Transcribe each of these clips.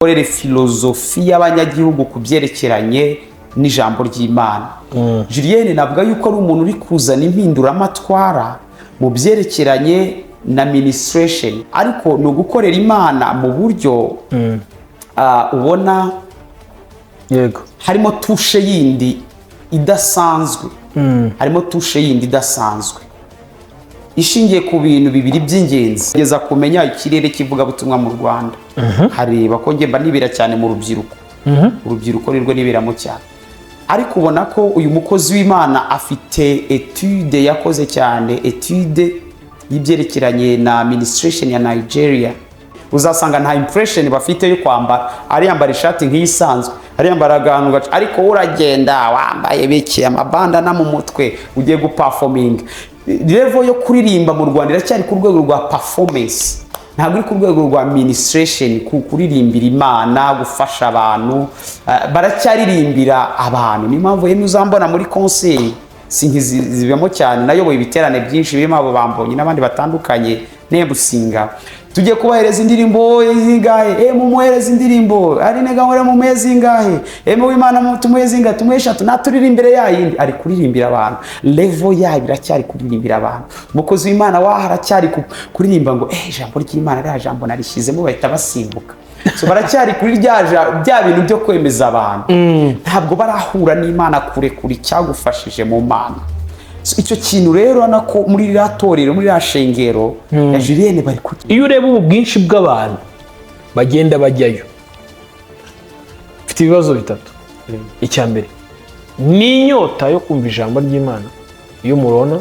Korere filozofi y'abanyagihugu ku byerekeranye n'ijambo ry'Imana. Julienne, navuga yuko ari umuntu uri kuzana impinduramatwara mu byerekeranye na ministration, ariko ni ugukorera Imana mu buryo ubona harimo touche yindi idasanzwe, harimo touche yindi idasanzwe ishingiye ku bintu bibiri by'ingenzi. Kugeza kumenya ikirere cy'ivugabutumwa mu Rwanda, hareba ko njye mba nibera cyane mu rubyiruko. Urubyiruko nirwo niberamo cyane, ariko ubona ko uyu mukozi w'Imana afite étude yakoze cyane, étude y'ibyerekeranye na ministration ya Nigeria. Uzasanga nta impression bafite yo kwambara, ariyambara ishati nk'iyisanzwe, ariyambara akantu gaca, ariko wowe uragenda wambaye bike, amabandana mu mutwe, ugiye guperforminga. Level yo kuririmba mu Rwanda iracyari ku rwego rwa performance, ntabwo iri ku rwego rwa ministration, ku kuririmbira Imana, gufasha abantu. Baracyaririmbira abantu. Niyo mpamvu yemwe uzambona muri concert sinkizibamo cyane. Nayoboye ibiterane byinshi birimo abo bambonye n'abandi batandukanye, nebusinga tugiye kubahereza indirimbo zingahe? Mumuhereza indirimbo ari nega nkore mu mezi zingahe? W'Imana tumuhe zingahe? Tumuhe eshatu, naturirimbire ya yindi. Ari kuririmbira abantu, level yayo iracyari kuririmbira abantu. Umukozi w'Imana waha aracyari kuririmba ngo ijambo ry'Imana, ririya jambo narishyizemo, bahita basimbuka. So baracyari kuri bya bintu byo kwemeza abantu, ntabwo barahura n'Imana kure kure icyagufashije mu Mana. So, icyo kintu rero urabona ko muri ririya torero, muri ririya shengero ya Julienne, bari ku Iyo ureba ubu bwinshi bw'abantu bagenda bajyayo, mfite ibibazo bitatu. Icya mbere ni inyota yo kumva ijambo ry'Imana. Iyo mubona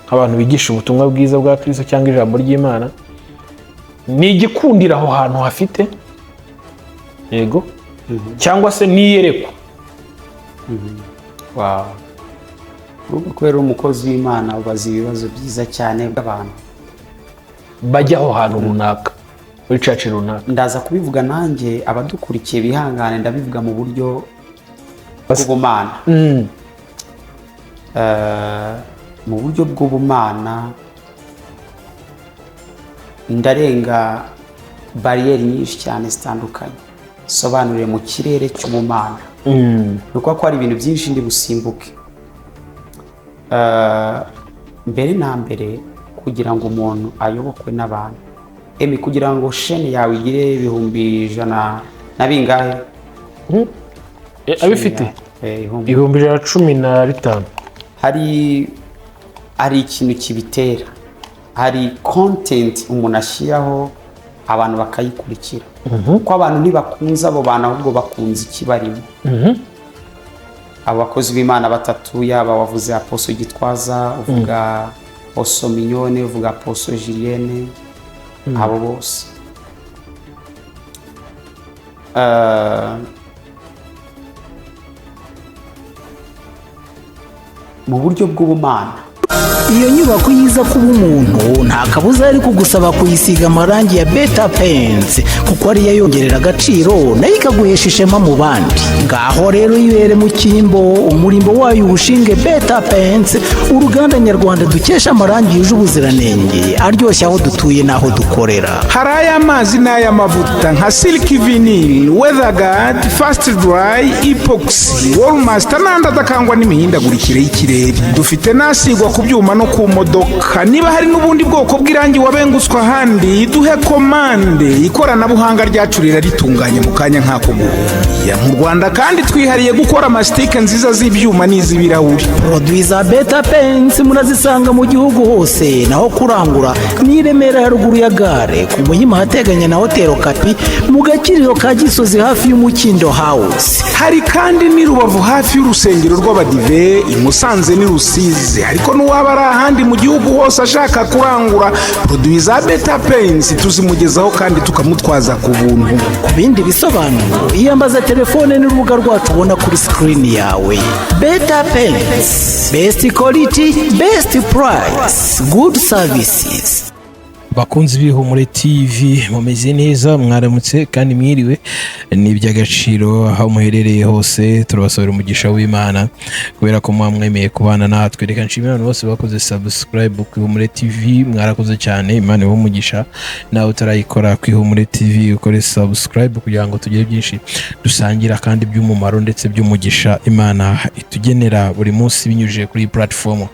abantu bigisha ubutumwa bwiza bwa Kirisito cyangwa ijambo ry'Imana, ni igikundiro aho hantu hafite, yego, cyangwa se n'iyerekwa? Wow. Urumva, kubera uri umukozi w'Imana, ubaza ibibazo byiza cyane bw'abantu bajya aho hantu runaka, muri church runaka. Ndaza kubivuga nanjye, abadukurikiye bihangane, ndabivuga mu buryo bw'ubumana. Mu buryo bw'ubumana ndarenga bariyeri nyinshi cyane zitandukanye, sobanurire mu kirere cy'ubumana. Ni ukuvuga ko hari ibintu byinshi ndi busimbuke. Mbere na mbere, kugira ngo umuntu ayobokwe n'abantu, emi kugira ngo chaîne yawe igire 100,000 na bingahe? Abifite 115,000. Hari ikintu kibitera, hari content umuntu ashyiraho abantu bakayikurikira, kuko abantu ntibakunze abo bantu, ahubwo bakunze ikibarimo. Abo bakozi b'Imana batatu, yaba wavuze Apostle Gitwaza, uvuga Apostle Mignone, uvuga Apostle Julienne, abo bose, mu buryo bw'ubumana. Iyo nyubako yiza kuba umuntu, nta kabuza yari kugusaba kuyisiga amarangi ya Beta Paints, kuko ariyo yongerera agaciro, nayo ikaguhesha ishema mu bandi. Ngaho rero yibere mu cyimbo, umurimbo wayo uwushinge Beta Paints, uruganda nyarwanda dukesha amarangi yuje ubuziranenge, aryoshye aho dutuye n'aho dukorera. Hari ay'amazi n'ay'amavuta nka silk vinyl, weatherguard, fast dry, epoxy, wallmaster n'andi adakangwa n'imihindagurikire y'ikirere. Dufite n'asigwa ku byuma no ku modoka. Niba hari n'ubundi bwoko bw'irangi wabengutswe ahandi, duhe komande, ikoranabuhanga ryacu riraritunganya mu kanya nk'ako guhumbya. Mu Rwanda kandi twihariye gukora amasitike nziza z'ibyuma n'iz'ibirahuri. Produits za Beta Paints murazisanga mu gihugu hose. Naho kurangura ni i Remera, haruguru ya gare, ku Muhima ahateganye na Hoteli Kapi, mu Gakiriro ka Gisozi, hafi y'Umukindo House. Hari kandi n'i Rubavu, hafi y'urusengero rw'Abadive, i Musanze n'i Rusizi. Ariko n'uwaba ari ahandi mu gihugu hose ashaka kurangura produits za Beta Paints, tuzimugezaho kandi tukamutwaza ku buntu. Ku bindi bisobanuro, iyambaza telefone n'urubuga rwacu ubona kuri screen yawe. Beta Paints, best quality, best price, good services. Bakunzi b'Ihumure TV, mumeze neza? Mwaramutse kandi mwiriwe. Ni iby'agaciro aho muherereye hose, turabasabira umugisha w'Imana kubera ko muba mwemeye kubana natwe. Reka nshimire abantu bose bakoze subscribe ku Ihumure TV, mwarakoze cyane, Imana ibahe umugisha. Nawe utarayikora ku Ihumure TV, ukore subscribe kugira ngo tugire byinshi dusangira kandi by'umumaro ndetse by'umugisha Imana itugenera buri munsi binyujije kuri platform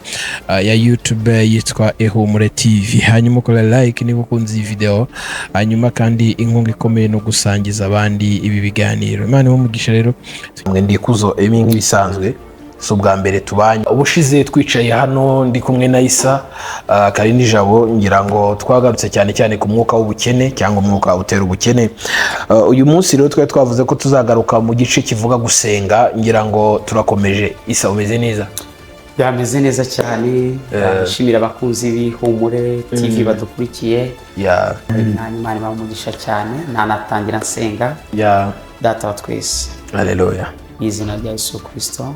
ya YouTube yitwa Ihumure TV. Hanyuma ukora like niba ukunze iyi video, hanyuma kandi inkunga ikomeye no gusangiza abandi ibi biganiro. Imana ibahe umugisha. Rero Mwe ndikuzo Emi, nk'ibisanzwe si ubwa mbere tubanye. Ubushize twicaye hano ndi kumwe na Isa kari nijabo, ngira ngo twagarutse cyane cyane ku mwuka w'ubukene cyangwa umwuka utera ubukene. Uyu munsi rero twari twavuze ko tuzagaruka mu gice kivuga gusenga, ngira ngo turakomeje. Isa, umeze neza? Byameze neza cyane. Nshimira abakunzi b'Ihumure TV badukurikiye. Imana ibahe umugisha cyane. Nanatangira nsenga. Data wa twese, Haleluya. mu izina rya Yesu Kirisito,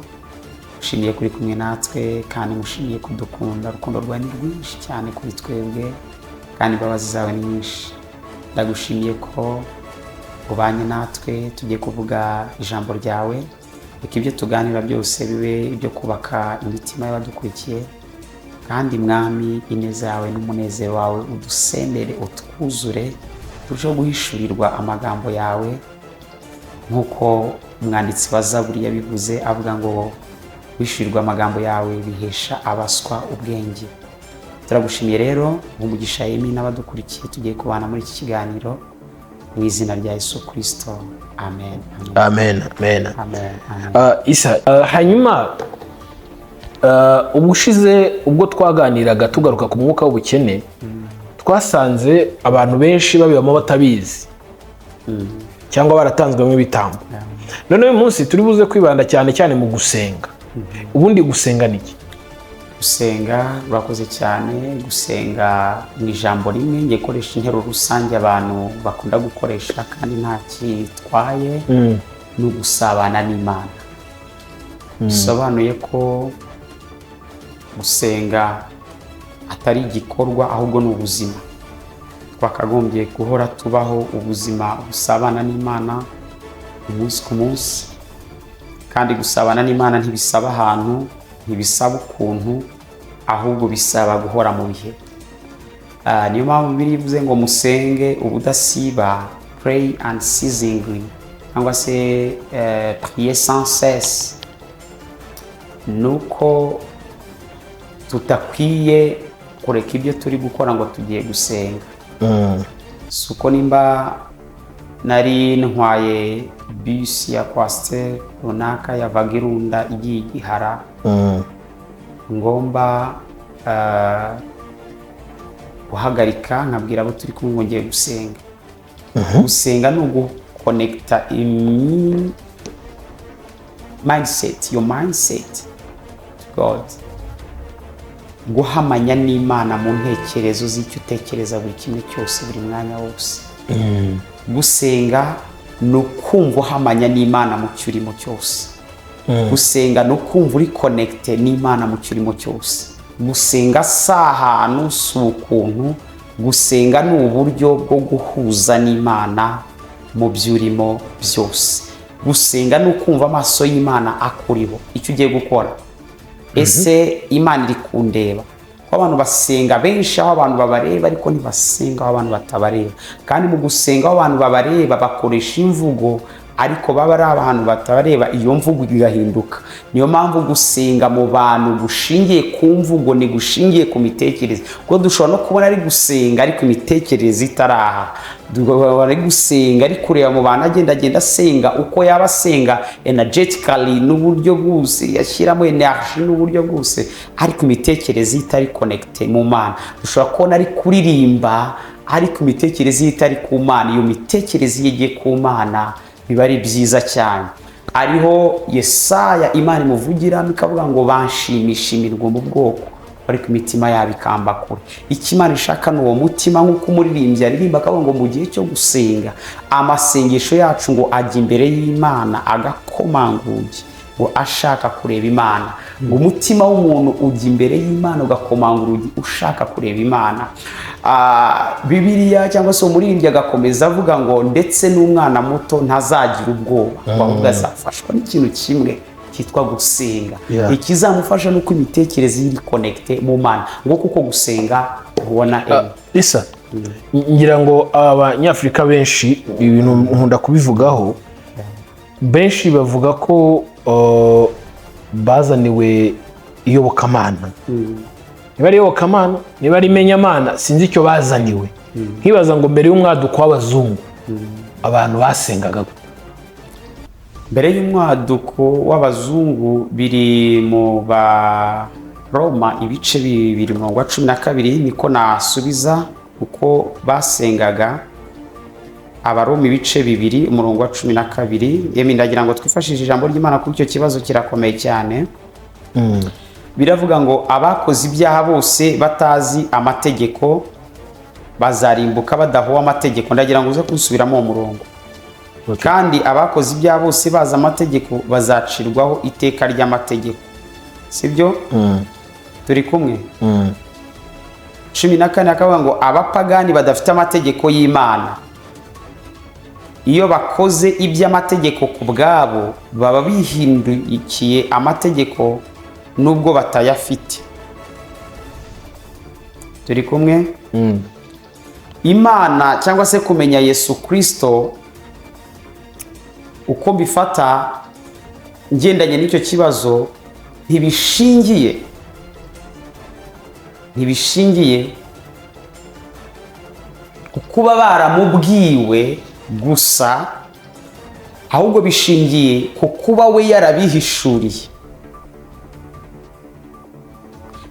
mushimiye kuri kumwe natwe kandi mushimiye kudukunda. Urukundo rwawe ni rwinshi cyane kuri twebwe kandi imbabazi zawe ni nyinshi. Ndagushimiye ko ubanye natwe, tugiye kuvuga ijambo ryawe. Reka ibyo tuganira byose bibe ibyo kubaka imitima y'abadukurikiye, kandi Mwami, ineza yawe n'umunezero wawe udusendere, utwuzure, turusheho guhishurirwa amagambo yawe, nk'uko umwanditsi wa Zaburi yabivuze avuga ngo guhishurirwa amagambo yawe bihesha abaswa ubwenge. Turagushimiye rero, umugisha Yemi n'abadukurikiye tugiye kubana muri iki kiganiro, mu izina rya Yesu Kirisito, amen. Amen, amen. Amen, amen. Isa, hanyuma ubushize ubwo twaganiraga tugaruka ku mwuka w'ubukene, twasanze abantu benshi babibamo batabizi cyangwa baratanzwemo ibitambo. None uyu munsi turi buze kwibanda cyane cyane mu gusenga. Ubundi gusenga ni iki? Gusenga, urakoze cyane. Gusenga mu ijambo rimwe, ngiye gukoresha interuro rusange abantu bakunda gukoresha kandi nta kitwaye, ni ugusabana n'Imana. Bisobanuye ko gusenga atari igikorwa, ahubwo ni ubuzima. Twakagombye guhora tubaho ubuzima busabana n'Imana umunsi ku munsi. Kandi gusabana n'Imana ntibisaba ahantu, ntibisaba ukuntu, ahubwo bisaba guhora mu bihe. Niyo mpamvu Bibiliya ivuze ngo musenge ubudasiba, pray unceasingly, cyangwa se prier sans cesse. Nuko tudakwiye kureka ibyo turi gukora ngo tugiye gusenga. Si uko nimba nari ntwaye bisi ya Coaster runaka yavaga Irunda igiye Igihara, ngomba guhagarika nkabwira abo turi kumwe ngo ngiye gusenga. Gusenga ni uguconnecta mindset, your mindset to God, guhamanya n'Imana mu ntekerezo z'icyo utekereza, buri kimwe cyose, buri mwanya wose. Gusenga ni ukumva uhamanya n'Imana mu cyo urimo cyose. Gusenga ni ukumva uri connecté n'Imana mu cyo urimo cyose. Gusenga si ahantu, si ukuntu. Gusenga ni uburyo bwo guhuza n'Imana mu byo urimo byose. Gusenga ni ukumva amaso y'Imana akuriho, icyo ugiye gukora. Ese Imana iri kundeba? Kuko abantu basenga benshi aho abantu babareba, ariko ntibasenga aho abantu batabareba. Kandi mu gusenga aho abantu babareba bakoresha imvugo, ariko baba ari abantu batabareba iyo mvugo igahinduka. Niyo mpamvu gusenga mu bantu gushingiye ku mvugo ntigushingiye ku mitekerereze, kuko dushobora no kubona ari gusenga ariko imitekerereze itaraha. Ari gusenga, ari kureba mu bantu, agenda agenda asenga uko yaba asenga energetically n'uburyo bwose yashyiramo energy n'uburyo bwose, ariko imitekerereze ye itari connecté mu Mana. Dushobora kubona ari kuririmba ariko imitekerereze ye itari ku Mana. Iyo mitekerereze iyo igiye ku Mana biba ari byiza cyane. Ariho Yesaya Imana imuvugiramo ikavuga ngo banshimisha imirwa mu bwoko, ariko imitima yabo ikamba kure. Icyo Imana ishaka ni uwo mutima, nk'uko umuririmbyi aririmba akavuga ngo mu gihe cyo gusenga, amasengesho yacu ngo ajya imbere y'Imana agakomanga urugi. Ngo ashaka kureba Imana, ngo umutima w'umuntu ujya imbere y'Imana ugakomanga urugi ushaka kureba Imana. Bibiliya cyangwa se umuririmbyi agakomeza avuga ngo ndetse n'umwana muto ntazagira ubwoba, ngo ahubwo azafashwa n'ikintu kimwe cyitwa gusenga. Ikizamufasha ni uko imitekerereze ye iri connecté mu Mana, ngo kuko gusenga ubona Isa, ngira ngo Abanyafurika benshi, ibintu nkunda kubivugaho, benshi bavuga ko bazaniwe iyobokamana. Niba ari iyobokamana, niba ari imenyamana, sinzi icyo bazaniwe. Nkibaza ngo mbere y'umwaduko w'abazungu abantu basengaga gute? Mbere y'umwaduko w'abazungu, biri mu Baroma ibice 2 umurongo wa 12, niko nasubiza uko basengaga. Abaroma ibice 2 umurongo wa 12. Yemi, ndagira ngo twifashishe ijambo ry'Imana kuri icyo kibazo, kirakomeye cyane. Biravuga ngo abakoze ibyaha bose batazi amategeko bazarimbuka badahuwe amategeko. Ndagira ngo uze kunsubiramo uwo murongo. Kandi abakoze ibyaha bose bazi amategeko bazacirwaho iteka ry'amategeko, sibyo? Turi kumwe? 14 akavuga ngo abapagani badafite amategeko y'Imana, iyo bakoze iby'amategeko ku bwabo, baba bihindukiye amategeko nubwo batayafite. Turi kumwe? Imana cyangwa se kumenya Yesu Kirisito, uko mbifata ngendanye n'icyo kibazo, ntibishingiye ku kuba baramubwiwe gusa, ahubwo bishingiye ku kuba we yarabihishuriye.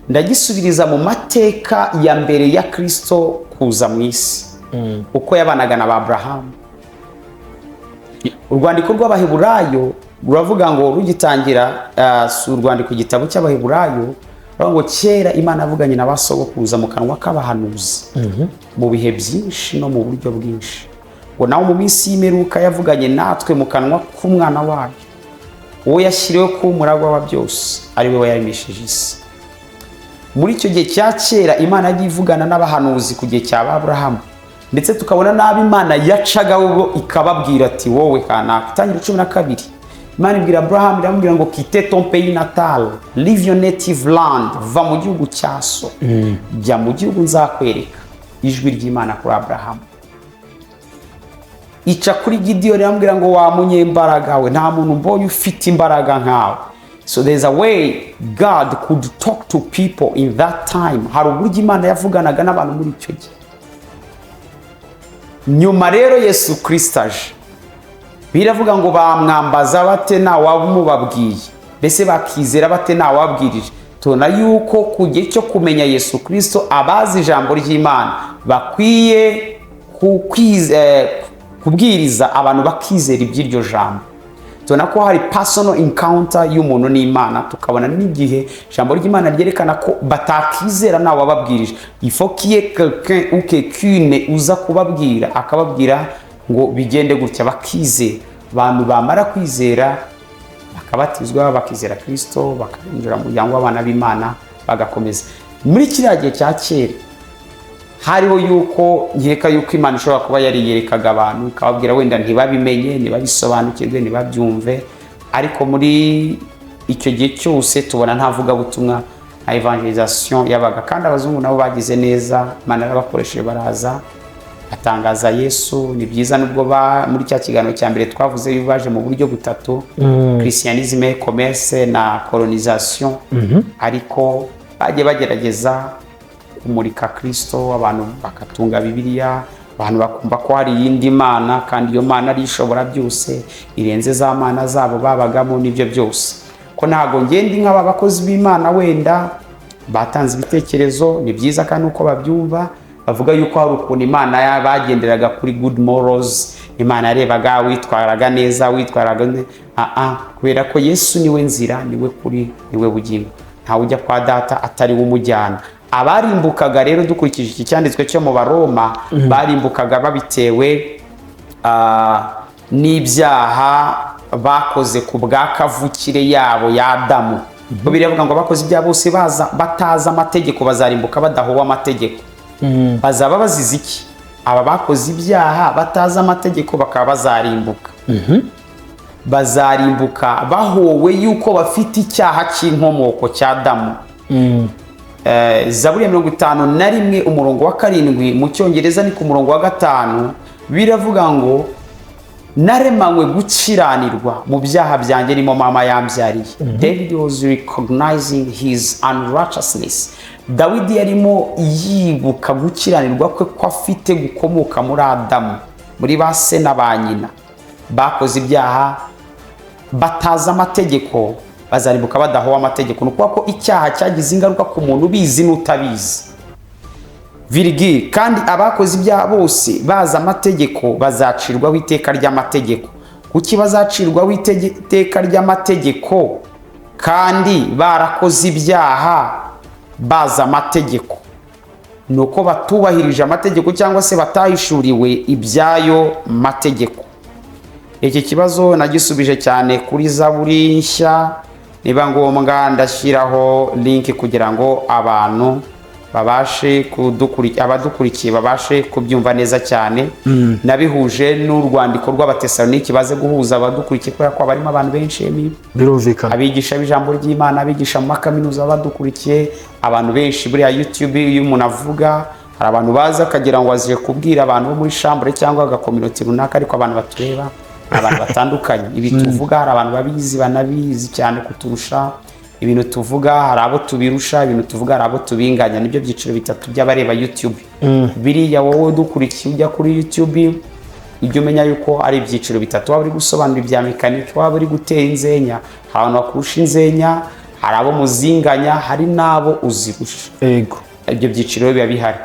Ndagisubiriza mu mateka ya mbere ya Kirisito kuza mu isi, uko yabanaga na ba Aburahamu. Urwandiko rw'Abaheburayo ruravuga ngo rugitangira, si urwandiko, igitabo cy'Abaheburayo ruravuga ngo kera Imana yavuganye na ba sogokuruza mu kanwa k'abahanuzi mu bihe byinshi no mu buryo bwinshi, ngo nawe mu minsi y'imperuka yavuganye natwe mu kanwa k'umwana wayo, uwo yashyiriweho kuba umuragwa wa byose, ari we wayaremesheje isi. Muri icyo gihe cya kera Imana yagiye ivugana n'abahanuzi ku gihe cya Aburahamu, ndetse tukabona n'abo Imana yacagaho bo ikababwira ati: "Wowe kanaka." Itangira 12, Imana ibwira Aburahamu, iramubwira ngo: "Quitte ton pays natal, leave your native land, va mu gihugu cya so, jya mu gihugu nzakwereka." Ijwi ry'Imana kuri Aburahamu. Ica kuri Gidiyoni, iramubwira ngo: "Wa munyembaraga we, nta muntu mbonye ufite imbaraga nkawe." So there's a way God could talk to people in that time. Hari uburyo Imana yavuganaga n'abantu muri icyo gihe. Nyuma rero Yesu Kirisito aje, biravuga ngo bamwambaza bate ntawamubabwiye? Mbese bakizera bate ntawabwirije? Tubona yuko ku gihe cyo kumenya Yesu Kirisito, abazi ijambo ry'Imana bakwiye kubwiriza abantu bakizera iby'iryo jambo. Tubona ko hari personal encounter y'umuntu n'Imana, tukabona n'igihe ijambo ry'Imana ryerekana ko batakizera ntawe wababwirije. Il faut qu'il y ait quelqu'un ou quelqu'une uza kubabwira, akababwira ngo bigende gutya, bakizera. Abantu bamara kwizera bakabatizwa, bakizera Kirisito, bakinjira mu muryango w'abana b'Imana, bagakomeza. Muri kiriya gihe cya kera hariho yuko nkeka yuko Imana ishobora kuba yariyerekaga abantu ikababwira, wenda ntibabimenye, ntibabisobanukirwe, ntibabyumve. Ariko muri icyo gihe cyose tubona nta vugabutumwa, nta evangelisation yabaga. Kandi abazungu nabo bagize neza, Imana yarabakoresheje, baraza atangaza Yesu. Ni byiza, nubwo muri cya kiganiro cya mbere twavuze yuko baje mu buryo butatu: christianisme, commerce na colonisation, ariko bagiye bagerageza kumurika Kristo, abantu bakatunga Bibiliya, abantu bakumva ko hari iyindi mana, kandi iyo mana ari ishobora byose, irenze za mana zabo babagamo n'ibyo byose. Ko ntabwo ngenda nk'aba bakozi b'Imana wenda batanze ibitekerezo, ni byiza, kandi uko babyumva bavuga yuko hari ukuntu Imana bagenderaga kuri good morals, Imana yarebaga witwaraga neza, witwaraga kubera ko Yesu niwe nzira, niwe kuri, niwe bugingo, ntawe ujya kwa Data atari we umujyana. Abarimbukaga rero, dukurikije iki cyanditswe cyo mu Baroma, barimbukaga babitewe n'ibyaha. bakoze ku bwa kavukire yabo ya Adamu. Bibiliya iravuga ngo abakoze ibyaha bose baza batazi amategeko bazarimbuka badahowe amategeko. Bazaba bazize iki? Aba bakoze ibyaha batazi amategeko bakaba bazarimbuka, bazarimbuka bahowe yuko bafite icyaha cy'inkomoko cya Adamu. Zaburi ya 51 umurongo wa 7, mu Cyongereza ni ku murongo wa 5, biravuga ngo: "Naremanywe gukiranirwa, mu byaha byanjye nimo mama yambyariye." David was recognizing his unrighteousness. Dawidi yarimo yibuka gukiranirwa kwe ko afite gukomoka muri Adamu, muri ba se na ba nyina bakoze ibyaha batazi amategeko, bazarimbuka badahowe amategeko. Ni ukuvuga ko icyaha cyagize ingaruka ku muntu ubizi n'utabizi. Virgil, kandi abakoze ibyaha bose bazi amategeko bazacirwaho iteka ry'amategeko. Kuki bazacirwaho iteka ry'amategeko kandi barakoze ibyaha bazi amategeko? Ni uko batubahirije amategeko cyangwa se batahishuriwe ibyayo mategeko. Iki kibazo nagisubije cyane kuri Zaburi Nshya. Niba ngombwa ndashyiraho link kugira ngo abantu babashe abadukurikiye babashe kubyumva neza cyane. Nabihuje n'urwandiko rw'Abatesaloniki, baze guhuza abadukurikiye kubera ko barimo abantu benshi, Emi. Birumvikana. Abigisha b'ijambo ry'Imana, abigisha mu makaminuza badukurikiye, abantu benshi. Buriya YouTube, iyo umuntu avuga, hari abantu baza akagira ngo aziye kubwira abantu bo muri chambre cyangwa agakominote runaka, ariko abantu batureba ni abantu batandukanye. Ibi tuvuga hari abantu babizi, banabizi cyane kuturusha. Ibintu tuvuga hari abo tubirusha, ibintu tuvuga hari abo tubinganya. Nibyo byiciro bitatu by'abareba YouTube. Biriya wowe udukurikiye ujya kuri YouTube, ujye umenya yuko ari ibyiciro bitatu. Waba uri gusobanura ibya mekanike, waba uri gutera inzenya, hari abantu bakurusha inzenya, hari abo muzinganya, hari n'abo uzirusha. Ibyo byiciro biba bihari.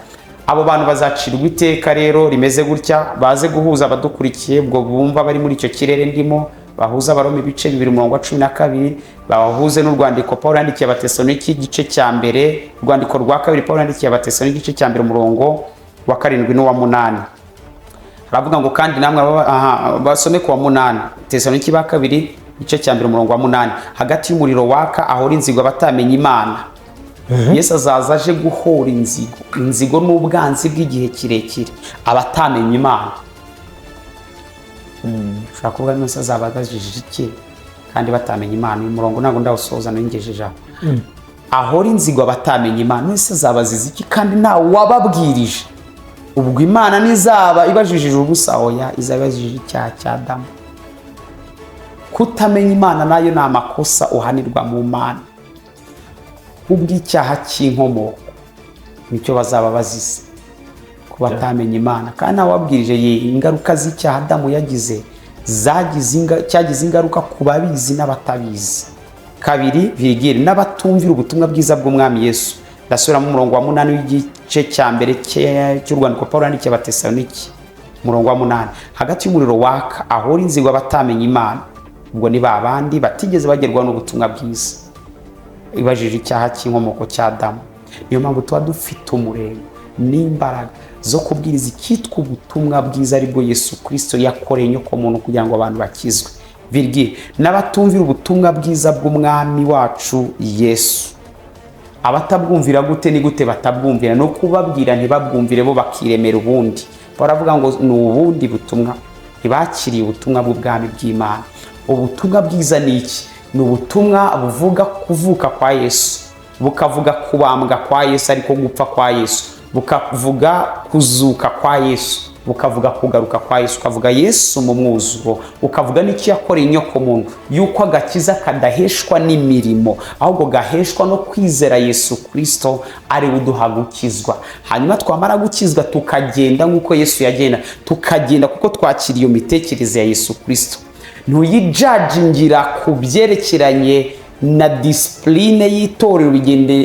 Abo bantu bazacirwa iteka rero rimeze gutya. Baze guhuza abadukurikiye, ubwo bumva bari muri icyo kirere ndimo, bahuza Abaroma ibice 2 umurongo wa 12, bahuze n'urwandiko Paul yandikiye Abatesaloniki igice cya mbere, urwandiko rwa kabiri Paul yandikiye Abatesaloniki igice cya mbere umurongo wa 7 n'uwa 8. Haravuga ngo kandi namwe aha, basome ku wa 8. Tesaloniki ba kabiri igice cya mbere umurongo wa 8: "Hagati y'umuriro waka ahora inzigo abatamenya Imana." Yesu azaza aje guhora inzigo. Inzigo n'ubwanzi bw'igihe kirekire, abatamenya Imana. Ushobora kuvuga none se azaba abajije iki kandi batamenya Imana? Uyu murongo ntabwo ndawusoza, nongejeje aho. Ahora inzigo abatamenya Imana, none se azabaziza iki kandi ntawe wababwirije? Ubwo Imana ntizaba ibajijije ubusa? Oya, izaba ibajije icyaha cya Adamu. Kutamenya Imana nayo ni amakosa uhanirwa mu Mana kubw'icyaha cy'inkomoko. Nicyo bazaba bazize, ku batamenya Imana kandi ntawabwirije. Ingaruka z'icyaha Adamu yagize cyagize ingaruka ku babizi n'abatabizi. Kabiri virgule, n'abatumvira ubutumwa bwiza bw'Umwami Yesu. Ndasubiramo umurongo wa 8 w'igice cya mbere cy'urwandiko Paul yandikiye Abatesaloniki, umurongo wa 8: "Hagati y'umuriro waka ahora inzigo abatamenya Imana." Ubwo ni ba bandi batigeze bagerwaho n'ubutumwa bwiza, ibajije icyaha cy'inkomoko cya Adamu. Niyo mpamvu tuba dufite umurego n'imbaraga zo kubwiriza icyitwa ubutumwa bwiza, aribwo Yesu Kirisito yakoreye inyokomuntu kugira ngo abantu bakizwe. Virgule, n'abatumvira ubutumwa bwiza bw'Umwami wacu Yesu. Abatabwumvira gute? Ni gute batabwumvira? No kubabwira ntibabwumvire, bo bakiremera ubundi. Baravuga ngo ni ubundi butumwa, ntibakiriye ubutumwa bw'ubwami bw'Imana. Ubutumwa bwiza ni iki? Ni ubutumwa buvuga kuvuka kwa Yesu, bukavuga kubambwa kwa Yesu ariko gupfa kwa Yesu, bukavuga kuzuka kwa Yesu, bukavuga kugaruka kwa Yesu, ukavuga Yesu mu mwuzuro, ukavuga n'icyo yakoreye inyokomuntu, yuko agakiza kadaheshwa n'imirimo ahubwo gaheshwa no kwizera Yesu Kirisito ari we uduha gukizwa. Hanyuma twamara gukizwa tukagenda nk'uko Yesu yagenda, tukagenda kuko twakiriye iyo mitekerereze ya Yesu Kirisito. Ntuyijajingira ku byerekeranye na discipline y'itorero,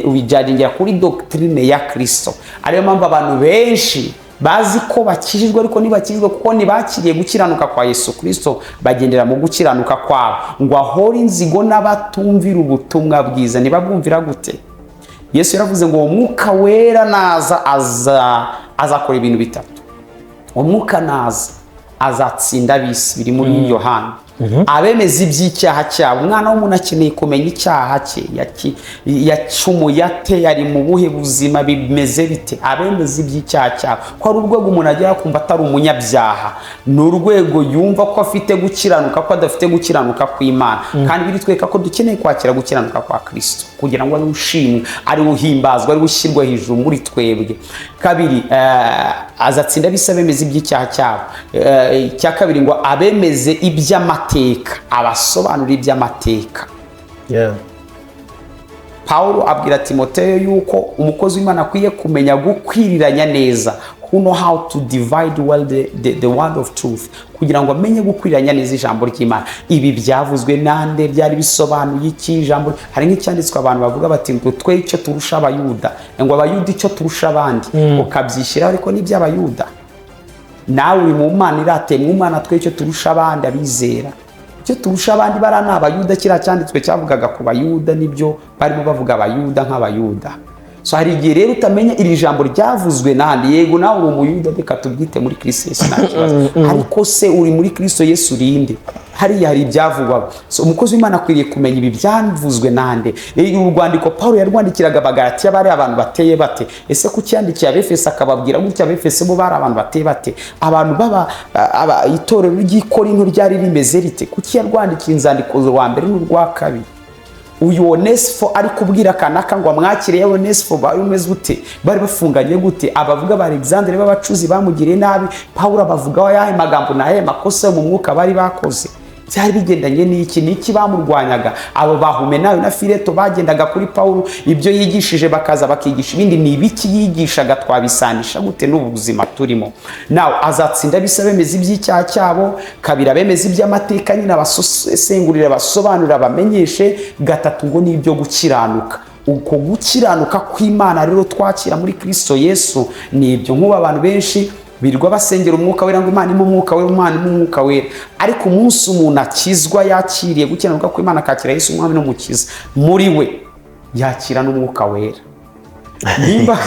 ubijajingira kuri doctrine ya Kirisito. Ariyo mpamvu abantu benshi bazi ko bakijijwe ariko ntibakijijwe, kuko ntibakiriye gukiranuka kwa Yesu Kirisito, bagendera mu gukiranuka kwabo. Ngo ahore inzigo n'abatumvira ubutumwa bwiza. Ntibabwumvira gute? Yesu yaravuze ngo uwo Mwuka Wera naza azakora ibintu bitatu. Umwuka naza azatsinda ab'isi, biri muri Yohana. Abemeza iby'icyaha cyabo. Umwana w'umuntu akeneye kumenya icyaha cye, yacumuye ate, yari mu buhe buzima, bimeze bite. Abemeza iby'icyaha cyabo, ko ari urwego umuntu agera kumva atari umunyabyaha, ni urwego yumva ko afite gukiranuka, ko adafite gukiranuka kw'Imana. Kandi biritwereka ko dukeneye kwakira gukiranuka kwa Kristo kugira ngo ari ushimwe, ari uhimbazwa, ari ushyirwa hejuru muri twebwe. Kabiri, azatsinda bisa abemeza iby'icyaha cyabo. Icya kabiri ngo abemeze iby'amateka, abasobanura iby'amateka. Pawulo abwira Timoteyo yuko umukozi w'Imana akwiye kumenya gukwiriranya neza, who know how to divide well the word of truth, kugira ngo amenye gukwiriranya neza ijambo ry'Imana. Ibi byavuzwe nande? Byari bisobanuye iki? Ijambo, hari nk'icyanditswe abantu bavuga bati ngo twe icyo turusha Abayuda, ngo Abayuda icyo turusha abandi, ukabyishyiraho, ariko n'iby'Abayuda nawe uri mu Mana irateye mu Mana. Twe icyo turusha abandi, abizera icyo turusha abandi, bariya ni Abayuda. Kiriya cyanditswe cyavugaga ku Bayuda, nibyo barimo bavuga Abayuda nk'Abayuda. So hari igihe rero utamenya iri jambo ryavuzwe n'ahandi. Yego, nawe uri Umuyuda, reka tubyite muri Kristo Yesu, nta kibazo, ariko se uri muri Kristo Yesu urinde? Hariya hari ibyavugwaga. So umukozi w'Imana akwiriye kumenya ibi byavuzwe nande. Uru rwandiko Paul yarwandikiraga Abagalatiya, bari abantu bateye bate? Ese kuki yandikiye Abefeso akababwira gutya? Abefeso bo bari abantu bateye bate? Abantu baba itorero ry'i Korinto ryari rimeze rite? Kuki yarwandikiye inzandiko rwa mbere n'urwa kabiri? Uyu Onesifo ari kubwira kanaka ngo amwakire, ya Onesifo bari umeze gute? Bari bafunganye gute? Abavuga ba Alexandre b'abacuzi bamugiriye nabi, Pawulo abavugaho ayahe magambo? Ni ayahe makosa yo mu mwuka bari bakoze? Byari bigendanye n'iki? N'iki bamurwanyaga? Abo ba Humenayo na Fileto bagendaga kuri Pawulo, ibyo yigishije bakaza bakigisha ibindi, ni ibiki yigishaga? Twabisanisha gute n'ubu buzima turimo? Nawe azatsinda bisa bemeza iby'icyaha cyabo. Kabiri, abemeza iby'amateka nyine, abasesengurira, abasobanurira, bamenyeshe. Gatatu ngo ni ibyo gukiranuka. Uko gukiranuka kw'Imana rero twakira muri Kristo Yesu ni ibyo. Nk'ubu abantu benshi birirwa basengera Umwuka Wera, ngo Imana impe Umwuka Wera, Imana impe Umwuka Wera, ariko umunsi umuntu akizwa, yakiriye gukiranuka kw'Imana, akakira Yesu Umwami n'Umukiza muri we, yakira n'Umwuka Wera. Nimba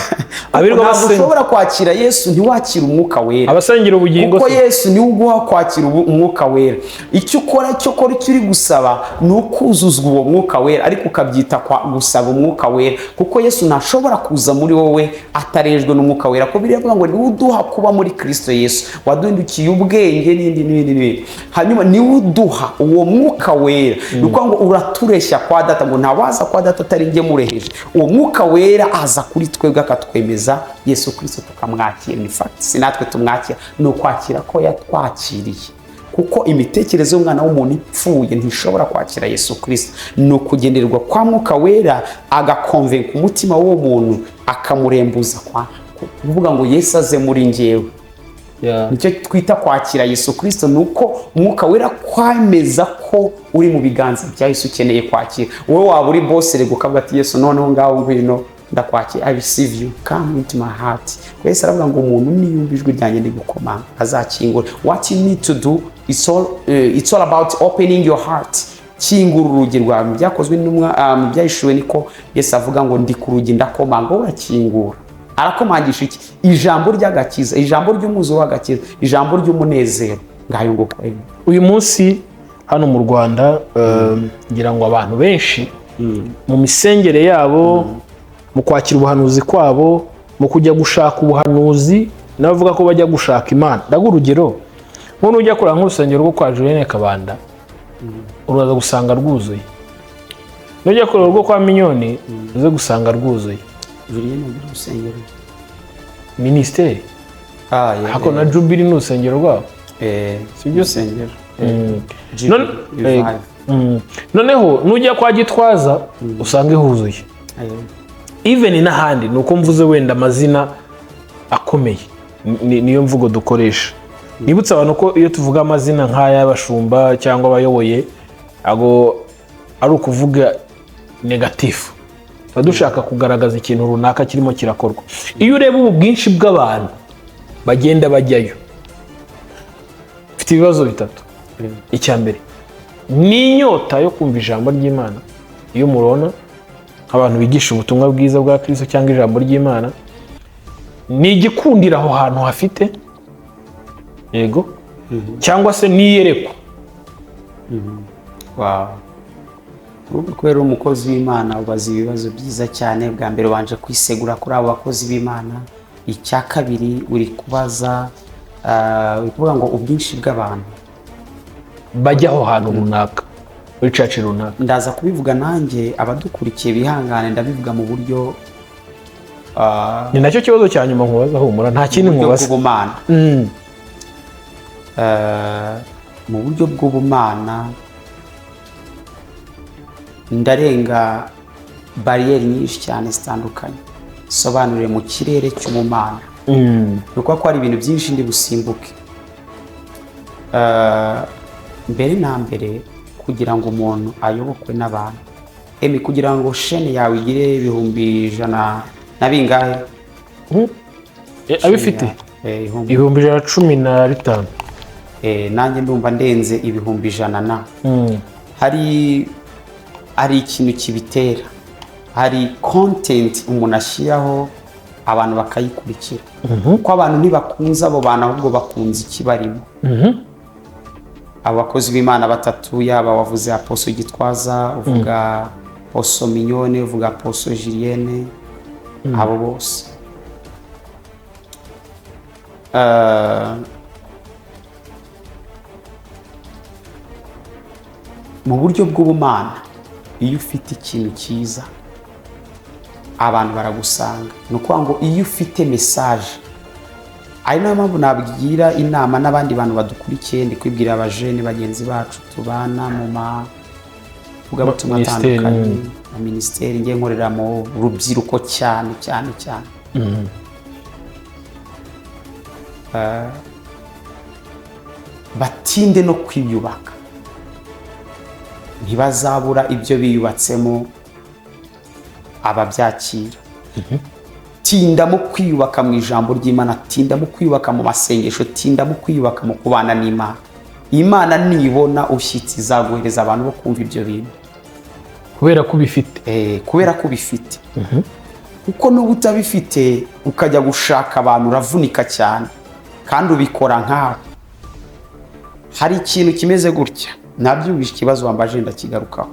Abirirwa ntabwo basenga. ushobora kwakira Yesu ntiwakire Umwuka Wera. Abasengera ubugingo Kuko se? Yesu niwe uguha kwakira Umwuka Wera. Icyo ukora, icyo ukora, icyo uri gusaba ni ukuzuzwa uwo Mwuka Wera, ariko ukabyita kwa gusaba Umwuka Wera, kuko Yesu ntashobora kuza muri wowe atarejwe n'Umwuka Wera, ko biriya ngo niwe uduha kuba muri Kristo Yesu, waduhindukiye ubwenge n'ibindi n'ibindi n'ibindi. Hanyuma niwe uduha uwo Mwuka Wera. Ni ukuvuga ngo uratureshya kwa Data, ngo ntawaza kwa Data atari njye mureheje. Uwo Mwuka Wera aza kuri twebwe akatwemeza Yesu Kristo, tukamwakira. Ni fact, si natwe tumwakira, ni ukwakira ko yatwakiriye, kuko imitekerereze y'umwana w'umuntu ipfuye ntishobora kwakira Yesu Kristo. Ni ukugendererwa kwa Mwuka Wera, agakonvenka umutima w'uwo muntu, akamurembuza kwa kuvuga ngo Yesu aze muri njyewe. Nicyo twita kwakira Yesu Kristo, ni uko Umwuka Wera kwemeza ko uri mu biganza bya Yesu, ukeneye kwakira. Wowe waba uri boss rego, ukavuga ati: "Yesu, noneho ngaho ngwino, ndakwakira, I receive you, come into my heart." Yesu aravuga ngo umuntu niyumva ijwi ryanjye ndi gukomanga azakingura. What you need to do, it's all about opening your heart. Kingura urugi rwawe. Mu Byakozwe n'Intumwa, mu Byahishuwe, niko Yesu avuga ngo ndi ku rugi ndakomanga, wowe urakingura. Arakomangisha iki? Ijambo ry'agakiza, ijambo ry'umwuzuro w'agakiza, ijambo ry'umunezero. Ngayo nguko. Uyu munsi hano mu Rwanda, ngira ngo abantu benshi mu misengere yabo, mu kwakira ubuhanuzi kwabo, mu kujya gushaka ubuhanuzi, n'abavuga ko bajya gushaka Imana. Ndaguha urugero, nk'ubu ujya kureba nk'urusengero rwo kwa Julienne Kabanda, uraza gusanga rwuzuye. Nujya kureba urwo kwa Minyoni, uze gusanga rwuzuye. Julienne agira urusengero? Minisiteri. Ah, yeah. Hako na Jubilee ni urusengero rwabo. Si byo urusengero. Revive. Noneho nujya kwa Gitwaza usanga ihuzuye. Even n'ahandi, ni uko mvuze wenda amazina akomeye, niyo mvugo dukoresha. Nibutse abantu ko iyo tuvuga amazina nk'aya y'abashumba cyangwa abayoboye, ntabwo ari ukuvuga negative, tuba dushaka kugaragaza ikintu runaka kirimo kirakorwa. Iyo ureba ubu bwinshi bw'abantu bagenda bajyayo, mfite ibibazo bitatu. Icya mbere ni inyota yo kumva ijambo ry'Imana. Iyo murona abantu bigisha ubutumwa bwiza bwa Kristo cyangwa ijambo ry'Imana, ni igikundiro aho hantu hafite, yego, cyangwa se n'iyerekwa. Wow. Urumva, kubera uri umukozi w'Imana ubaza ibibazo byiza cyane. Bwa mbere ubanje kwisegura kuri abo bakozi b'Imana. Icya kabiri uri kubaza, uri kuvuga ngo ubwinshi bw'abantu bajya aho hantu runaka, muri church runaka. Ndaza kubivuga nanjye, abadukurikiye bihangane, ndabivuga mu buryo Ni nacyo kibazo cya nyuma nkubaza, humura, nta kindi mu buryo nkubaza. bw'ubumana. Mu buryo bw'ubumana ndarenga bariyeri nyinshi cyane zitandukanye, sobanurire mu kirere cy'ubumana. Ni ukuvuga ko hari ibintu byinshi ndi busimbuke. Mbere na mbere, kugira ngo umuntu ayobokwe n'abantu, emi kugira ngo shene yawe igire 100,000 na bingahe? Abifite. Ibihumbi 115,000. Nanjye ndumva ndenze 100,000 na hari ikintu kibitera, hari content umuntu ashyiraho abantu bakayikurikira, kuko abantu ntibakunze abo bantu, ahubwo bakunze ikibarimo. Abo bakozi b'Imana batatu, yaba wavuze Apostle Gitwaza, uvuga Apostle Mignone, uvuga Apostle Julienne, abo bose, mu buryo bw'ubumana, iyo ufite ikintu cyiza abantu baragusanga. Ni ukuvuga ngo iyo ufite message, ari nayo mpamvu nabwira inama n'abandi bantu badukurikiye, ndi kwibwira abajene bagenzi bacu tubana mu mavugabutumwa Minisiteri, atandukanye na minisiteri, ngiye nkorera mu rubyiruko cyane cyane cyane. Batinde no kwiyubaka, ntibazabura ibyo biyubatsemo ababyakira. Tinda mu kwiyubaka mu ijambo ry'Imana, tinda mu kwiyubaka mu masengesho, tinda mu kwiyubaka mu kubana n'Imana. Imana nibona ushyitsi izaguhereza abantu bo kumva ibyo bintu. Kubera ko ubifite. Kubera ko ubifite, kuko n'uba utabifite ukajya gushaka abantu uravunika cyane kandi ubikora nkawe. Hari ikintu kimeze gutya, nabyumvise ikibazo wambaje, ndakigarukaho.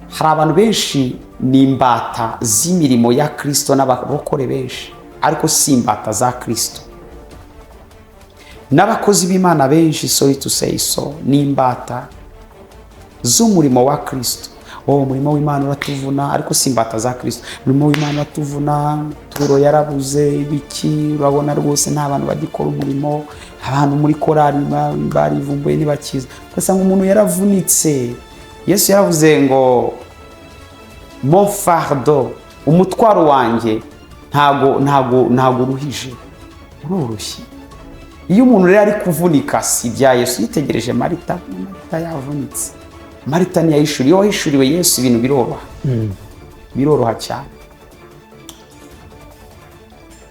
Hari abantu benshi ni imbata z'imirimo ya Kirisito n'abarokore benshi, ariko si imbata za Kirisito. N'abakozi b'Imana benshi, sorry to say so, ni imbata z'umurimo wa Kirisito. Wowe, umurimo w'Imana uratuvuna, ariko si imbata za Kirisito. Umurimo w'Imana uratuvuna, turo yarabuze, ibiki, urabona rwose nta bantu bagikora umurimo, abantu muri korali barivumbuye ntibakiza, ugasanga umuntu yaravunitse. Yesu yaravuze ngo "Mon fardeau", umutwaro wanjye ntago uruhije, uroroshye. Iyo umuntu rero ari kuvunika, si ibya Yesu. Yitegereje Marita, Marita yavunitse, Marita ntiyayishuriye. Iyo wahishuriwe Yesu ibintu biroroha, biroroha cyane.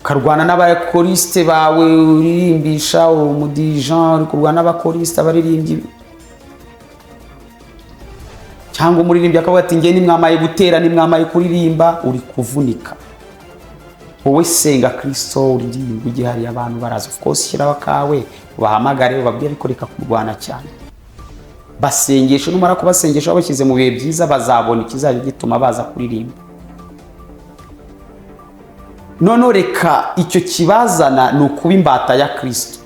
Ukarwana n'abakorisite bawe uririmbisha, umudirijan uri kurwana n'abakorisite, abaririmbyi, cyangwa umuririmbyi akavuga ati: "Nge nimwamaye gutera, nimwamaye kuririmba." Uri kuvunika. Wowe senga Kirisito, uririmba ujye hariya, abantu baraza. Of course shyiraho akawe, ubahamagare, ubabwire, ariko reka kurwana cyane. Basengesha, numara kubasengesha wabashyize mu bihe byiza, bazabona ikizajya gituma baza kuririmba. Noneho reka icyo kibazana ni ukuba imbata ya Kirisito.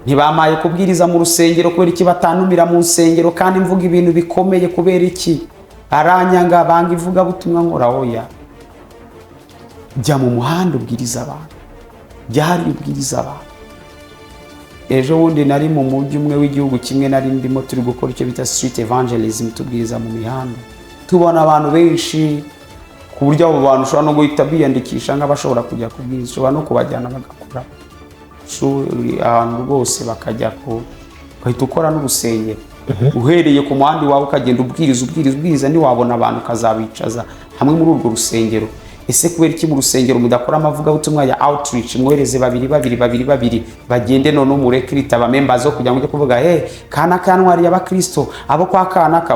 Ntibamaye kubwiriza mu rusengero, kubera iki batantumira mu nsengero kandi mvuga ibintu bikomeye? Kubera iki aranyanga, banga ivugabutumwa nkora? Oya, jya mu muhanda ubwiriza abantu, jya hariya ubwiriza abantu. Ejo bundi nari mu mujyi umwe w'igihugu kimwe nari ndimo, turi gukora icyo bita street evangelism, tubwiriza mu mihanda, tubona abantu benshi ku buryo abo bantu ushobora no guhita biyandikisha nk'abashobora kujya kubwiriza, ushobora no kubajyana bagakora ishuri ahantu rwose, bakajya ku ugahita ukora n'urusengero uhereye ku muhanda iwawe, ukagenda ubwiriza, ubwiriza, ubwiriza, ntiwabona abantu ukazabicaza hamwe muri urwo rusengero. Ese kubera iki mu rusengero mudakora amavugabutumwa ya outreach? Mwohereze babiri babiri babiri babiri bagende, none umurekirita aba members zo kugira ngo ujye kuvuga: "Hey, kana ntwari y'abakristo, abo kwa kanaka,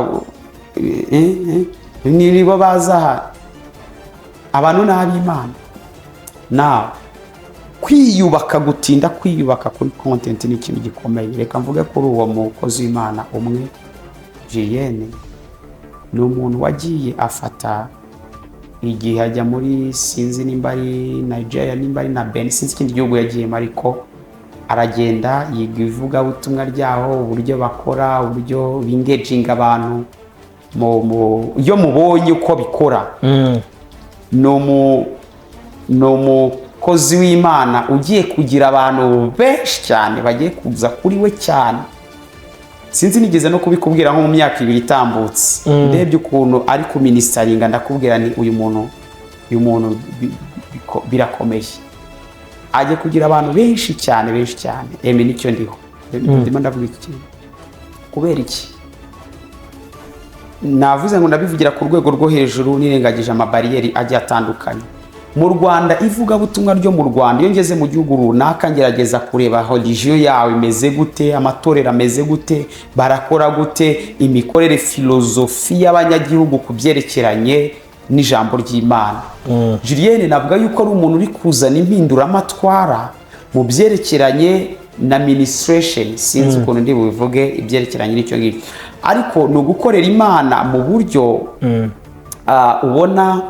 nibo baza aha." Abantu ni ab'Imana. Nawe kwiyubaka, gutinda kwiyubaka kuri content ni ikintu gikomeye. Reka mvuge kuri uwo mukozi w'Imana umwe. Julienne ni umuntu wagiye afata igihe ajya muri, sinzi nimba ari Nigeria, nimba ari na Benin, sinzi ikindi gihugu yagiyemo, ariko aragenda yiga ivugabutumwa ryaho, uburyo bakora, uburyo bingeginga abantu iyo mubonye uko bikora. Ni umukozi w'Imana ugiye kugira abantu benshi cyane bagiye kuza kuri we cyane. Sinzi, nigeze no kubikubwira nko mu myaka 2 itambutse, ndebye ukuntu ari kuministeringa, ndakubwira ni uyu muntu birakomeye, ajya kugira abantu benshi cyane, benshi cyane. Emi nicyo ndiho ndimo ndavuga iki kintu. Kubera iki navuze ngo ndabivugira ku rwego rwo hejuru nirengagije amabariyeri agiye atandukanye mu Rwanda, ivugabutumwa ryo mu Rwanda? Iyo ngeze mu gihugu runaka, ngerageza kureba religion yawe imeze gute, amatorero ameze gute, barakora gute, imikorere, filozofi y'abanyagihugu ku byerekeranye n'ijambo ry'Imana. Julienne navuga yuko ari umuntu uri kuzana impinduramatwara mu byerekeranye na ministration. Sinzi ukuntu ndi bubivuge ibyerekeranye n'icyo ngicyo, ariko ni ugukorera Imana mu buryo ubona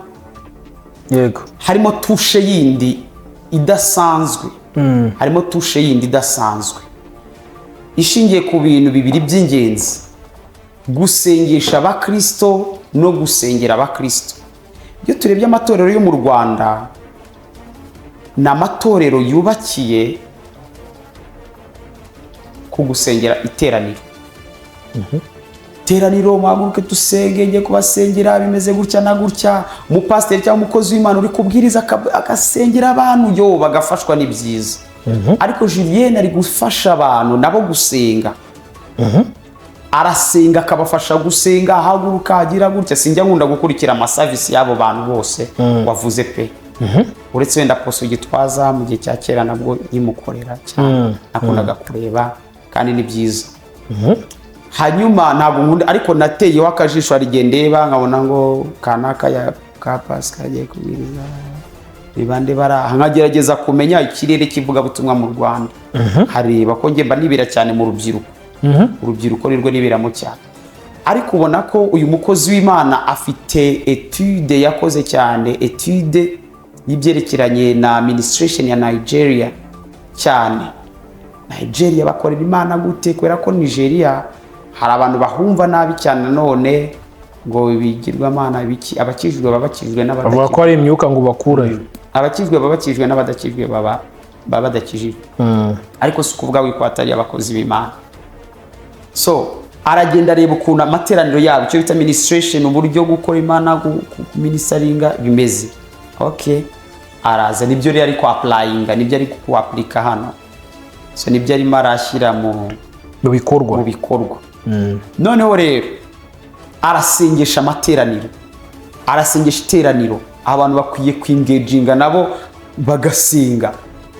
harimo touche yindi idasanzwe, harimo touche yindi idasanzwe ishingiye ku bintu bibiri by'ingenzi: gusengesha abakristo no gusengera abakristo. Iyo turebye amatorero yo mu Rwanda, ni amatorero yubakiye ku gusengera iteraniro. Iteraniro, muhaguruke dusenge, njye kubasengera, bimeze gutya na gutya. Umupasiteri cyangwa umukozi w'Imana uri kubwiriza agasengera abantu, yo bagafashwa, ni byiza. Ariko Julienne ari gufasha abantu nabo gusenga, arasenga akabafasha gusenga, ahaguruka agira gutya. Sinjya nkunda gukurikira amaservice y'abo bantu bose wavuze pe, uretse wenda Apostle Gitwaza mu gihe cya kera, nabwo nkimukorera cyane nakundaga kureba, kandi ni byiza. Hanyuma ntabwo nkunda, ariko nateyeho akajisho, hari igihe ndeba nkabona ngo kanaka ya ka Pasika agiye kubwiriza, ni bande bari aha, nkagerageza kumenya ikirere cy'ivugabutumwa mu Rwanda, hareba ko njye mba nibera cyane mu rubyiruko. Urubyiruko nirwo niberamo cyane. Ariko ubona ko uyu mukozi w'Imana afite étude yakoze cyane, étude y'ibyerekeranye na ministration ya Nigeria cyane. Nigeria bakorera Imana gute? Kubera ko Nigeria hari abantu bahumva nabi cyane nanone, ngo ibigirwamana biki, abakijijwe baba bakijijwe Bavuga ko n'abadakijijwe. hari imyuka ngo bakurayo. Abakijijwe baba bakijijwe n'abadakijijwe baba badakijijwe, ariko si ukuvuga yuko atari abakozi b'Imana. So aragenda areba ukuntu amateraniro yabo, icyo bita ministration, uburyo gukora Imana, ministeringa bimeze. Okay, araza, nibyo rero ari kwapplyinga, nibyo ari kuapplika hano. So nibyo arimo arashyira mu Mu bikorwa. Mu bikorwa. Noneho rero arasengesha amateraniro, arasengesha iteraniro, abantu bakwiye kwingeginga nabo bagasenga,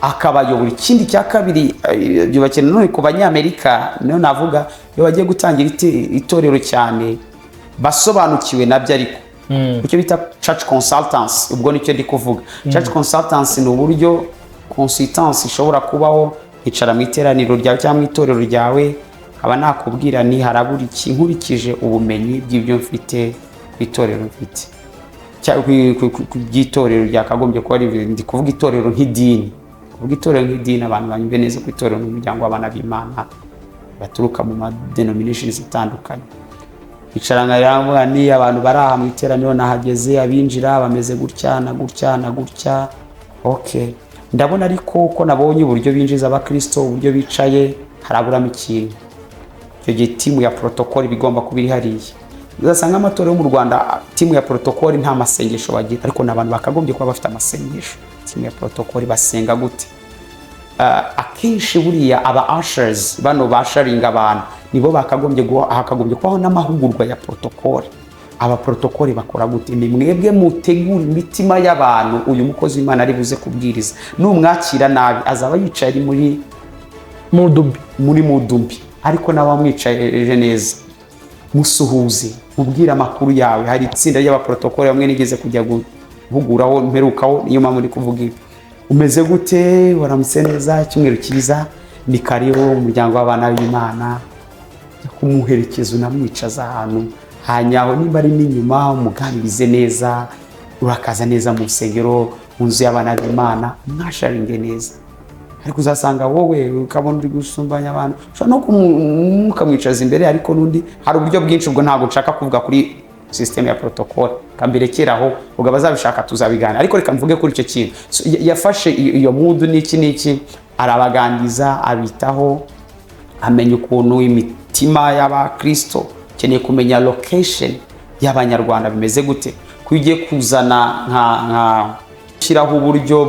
akabayobora. Ikindi cya kabiri, byubakiye nanone ku Banyamerika. Niyo navuga, iyo bagiye gutangira itorero cyane basobanukiwe nabyo, ariko icyo bita church consultants, ubwo nicyo ndi kuvuga. Church consultants ni uburyo consultance ishobora kubaho, icara mu iteraniro ryawe cyangwa mu itorero ryawe, nkaba nakubwira ni harabura iki nkurikije ubumenyi bw'ibyo mfite ku itorero mfite, ku by'itorero ryakagombye kuba ari. Ndi kuvuga itorero nk'idini, kuvuga itorero nk'idini, abantu banyumve neza ko itorero ni umuryango w'abana b'Imana baturuka mu ma denominations atandukanye. Icara nkavuga ni abantu bari aha mu iteraniro, nahageze, abinjira bameze gutya na gutya na gutya. Okay, ndabona ariko ko nabonye uburyo binjiza abakristo, uburyo bicaye, haraburamo ikintu. Icyo gihe team ya protocol iba igomba kuba iri hariya. Uzasanga amatorero yo mu Rwanda, team ya protocol nta masengesho bagira, ariko ni abantu bakagombye kuba bafite amasengesho. Team ya protocol basenga gute? Akenshi buriya aba ushers, bano bausheringa abantu, nibo bakagombye guha, hakagombye kubaho n'amahugurwa ya protocol. Aba protocol bakora gute? Ni mwebwe mutegura imitima y'abantu uyu mukozi w'Imana ari buze kubwiriza. Numwakira nabi, azaba yicaye ari muri Mood mbi. Muri mood mbi. Ariko nawe wamwicaye neza, musuhuze, mubwire amakuru yawe. Hari itsinda ry'abaprotocole bamwe nigeze kujya guhuguraho mperukaho, niyo mpamvu ndi kuvuga ibi. Umeze gute? Waramutse neza, icyumweru cyiza, ni karibu umuryango w'abana b'Imana. Jya kumuherekeza, unamwicaza ahantu hanyaho, nimba ari n'inyuma umuganirize neza: "Urakaza neza mu rusengero, mu nzu y'abana b'Imana." Mwasharinge neza. Ariko uzasanga wowe ukabona uri gusumbanya abantu. Ushobora no ukamwicaza imbere, ariko n'undi hari uburyo bwinshi. Ubwo ntabwo nshaka kuvuga kuri system ya protocole, kambirekeraho. Ubwo abazabishaka tuzabiganira, ariko reka mvuge kuri icyo kintu. So, yafashe iyo mood n'iki n'iki, arabaganiriza, abitaho, amenya ukuntu imitima y'abakristo ukeneye kumenya location y'Abanyarwanda bimeze gute, ko iyo ugiye kuzana nka shyiraho uburyo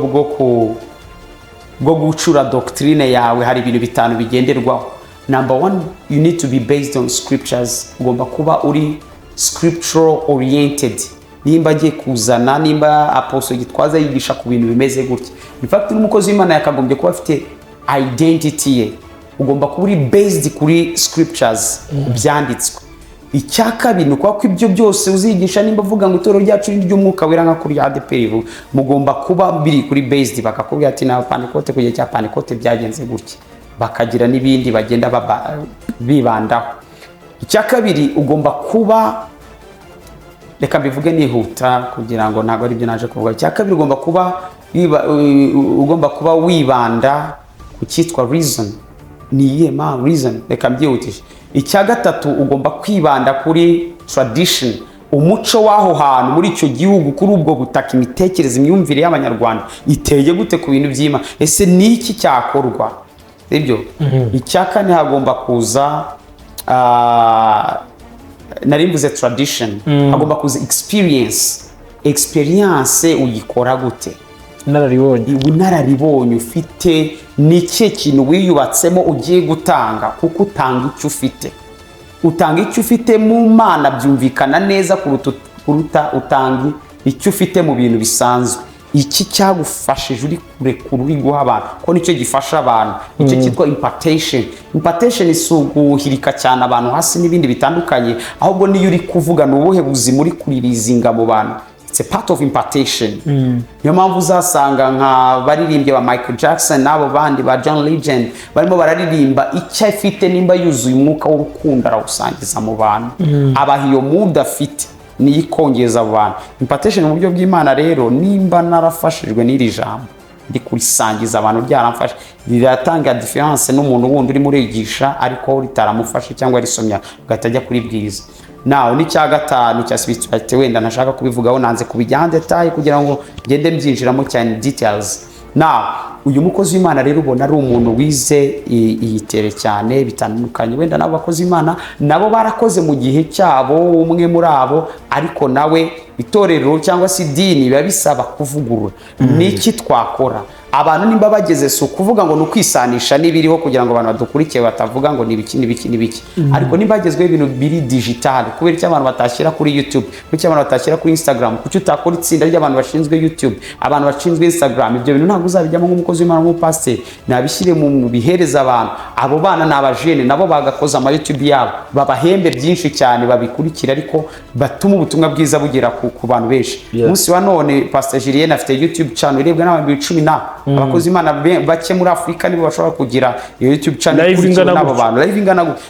bwo gucura doctrine yawe, hari ibintu bitanu bigenderwaho. Number one, you need to be based on scriptures. Ugomba kuba uri scriptural oriented. Nimba agiye kuzana, nimba Apostle Gitwaza yigisha ku bintu bimeze gutya, in fact n'umukozi w'Imana yakagombye kuba afite identity ye, ugomba kuba uri based kuri scriptures, ku byanditswe. Icya kabiri ni ukuvuga ko ibyo byose uzigisha, nimba uvuga ngo itorero ryacu ni iry'Umwuka Wera nka kuri ADEPR rivuga, mugomba kuba biri kuri based. Bakakubwira ati: "Na Pantekote, ku gihe cya Pantekote byagenze gutya." Bakagira n'ibindi bagenda bibandaho. Icya kabiri ugomba kuba, reka mbivuge nihuta kugira ngo ntabwo aribyo naje kuvuga. Icya kabiri, ugomba kuba wibanda ku cyitwa reason. Ni iyihe mpamvu? Reason, reka mbyihutishe. Icya gatatu, ugomba kwibanda kuri tradition, umuco w'aho hantu muri icyo gihugu, kuri ubwo butaka, imitekerereze, imyumvire y'Abanyarwanda iteye gute ku bintu by'Imana? Ese ni iki cyakorwa? Sibyo? Icya kane, hagomba kuza, nari mvuze tradition, hagomba kuza experience. Experience uyikora gute? Inararibonye. Ubunararibonye ufite ni ikihe? Kintu wiyubatsemo ugiye gutanga, kuko utanga icyo ufite. Utanga icyo ufite mu Mana byumvikana neza kuruta utanga icyo ufite mu bintu bisanzwe. Iki cyagufashije uri kurekura, uri guha abantu, ko nicyo gifasha abantu, nicyo cyitwa impartation. Impartation si uguhirika cyane abantu hasi n'ibindi bitandukanye, ahubwo niyo uri kuvuga ni ubuhe buzima uri kuririzinga mu bantu. It's a part of impartation. Niyo mpamvu uzasanga nka baririmbyi ba Michael Jackson n'abo bandi ba John Legend barimo bararirimba icyo afite. Nimba yuzuye umwuka w'urukundo, arawusangiza mu bantu, abaha iyo mood afite, niyo ikongeza abo bantu. Impartation mu buryo bw'Imana rero, nimba narafashijwe n'iri jambo, ndi kurisangiza abantu, ryaramfashe, riratanga différence n'umuntu wundi urimo urigisha ariko ritaramufashe cyangwa risomya ugahita ajya kuribwiriza. Nawe n'icya gatanu cya spirituality, wenda ntashaka kubivugaho, nanze kubijyaho detail kugira ngo ngende mbyinjiramo cyane details. Now, uyu mukozi w'Imana rero ubona ari umuntu wize iyi tere cyane bitandukanye. Wenda nabo bakozi b'Imana nabo barakoze mu gihe cyabo, umwe muri abo, ariko nawe itorero cyangwa se idini biba bisaba kuvugurura. Niki twakora? Abantu nimba bageze, si ukuvuga ngo ni ukwisanisha n'ibiriho, kugira ngo abantu badukurikiye batavuga ngo ni ibiki n'ibiki n'ibiki, ariko nimba hagezweho ibintu biri digital, kubera icyo abantu batashyira kuri YouTube? Kuki abantu batashyira kuri Instagram? Kuki utakora itsinda ry'abantu bashinzwe YouTube, abantu bashinzwe Instagram? Ibyo bintu ntabwo uzabijyamo nk'umukozi w'Imana, nk'umupasiteri. Nabishyire mu bihereza abantu. Abo bana ni abajene, nabo bagakoza ama YouTube yabo, babahembe byinshi cyane babikurikira, ariko batuma ubutumwa bwiza bugera ku bantu benshi. Umunsi wa none Pastor Julienne afite YouTube channel irebwa n'abantu 10,000 na abakozi Imana bake muri Afurika nibo bashobora kugira iyo YouTube channel Live ikurikiwe ingana n'abo gutyo. bantu, live ingana gutyo.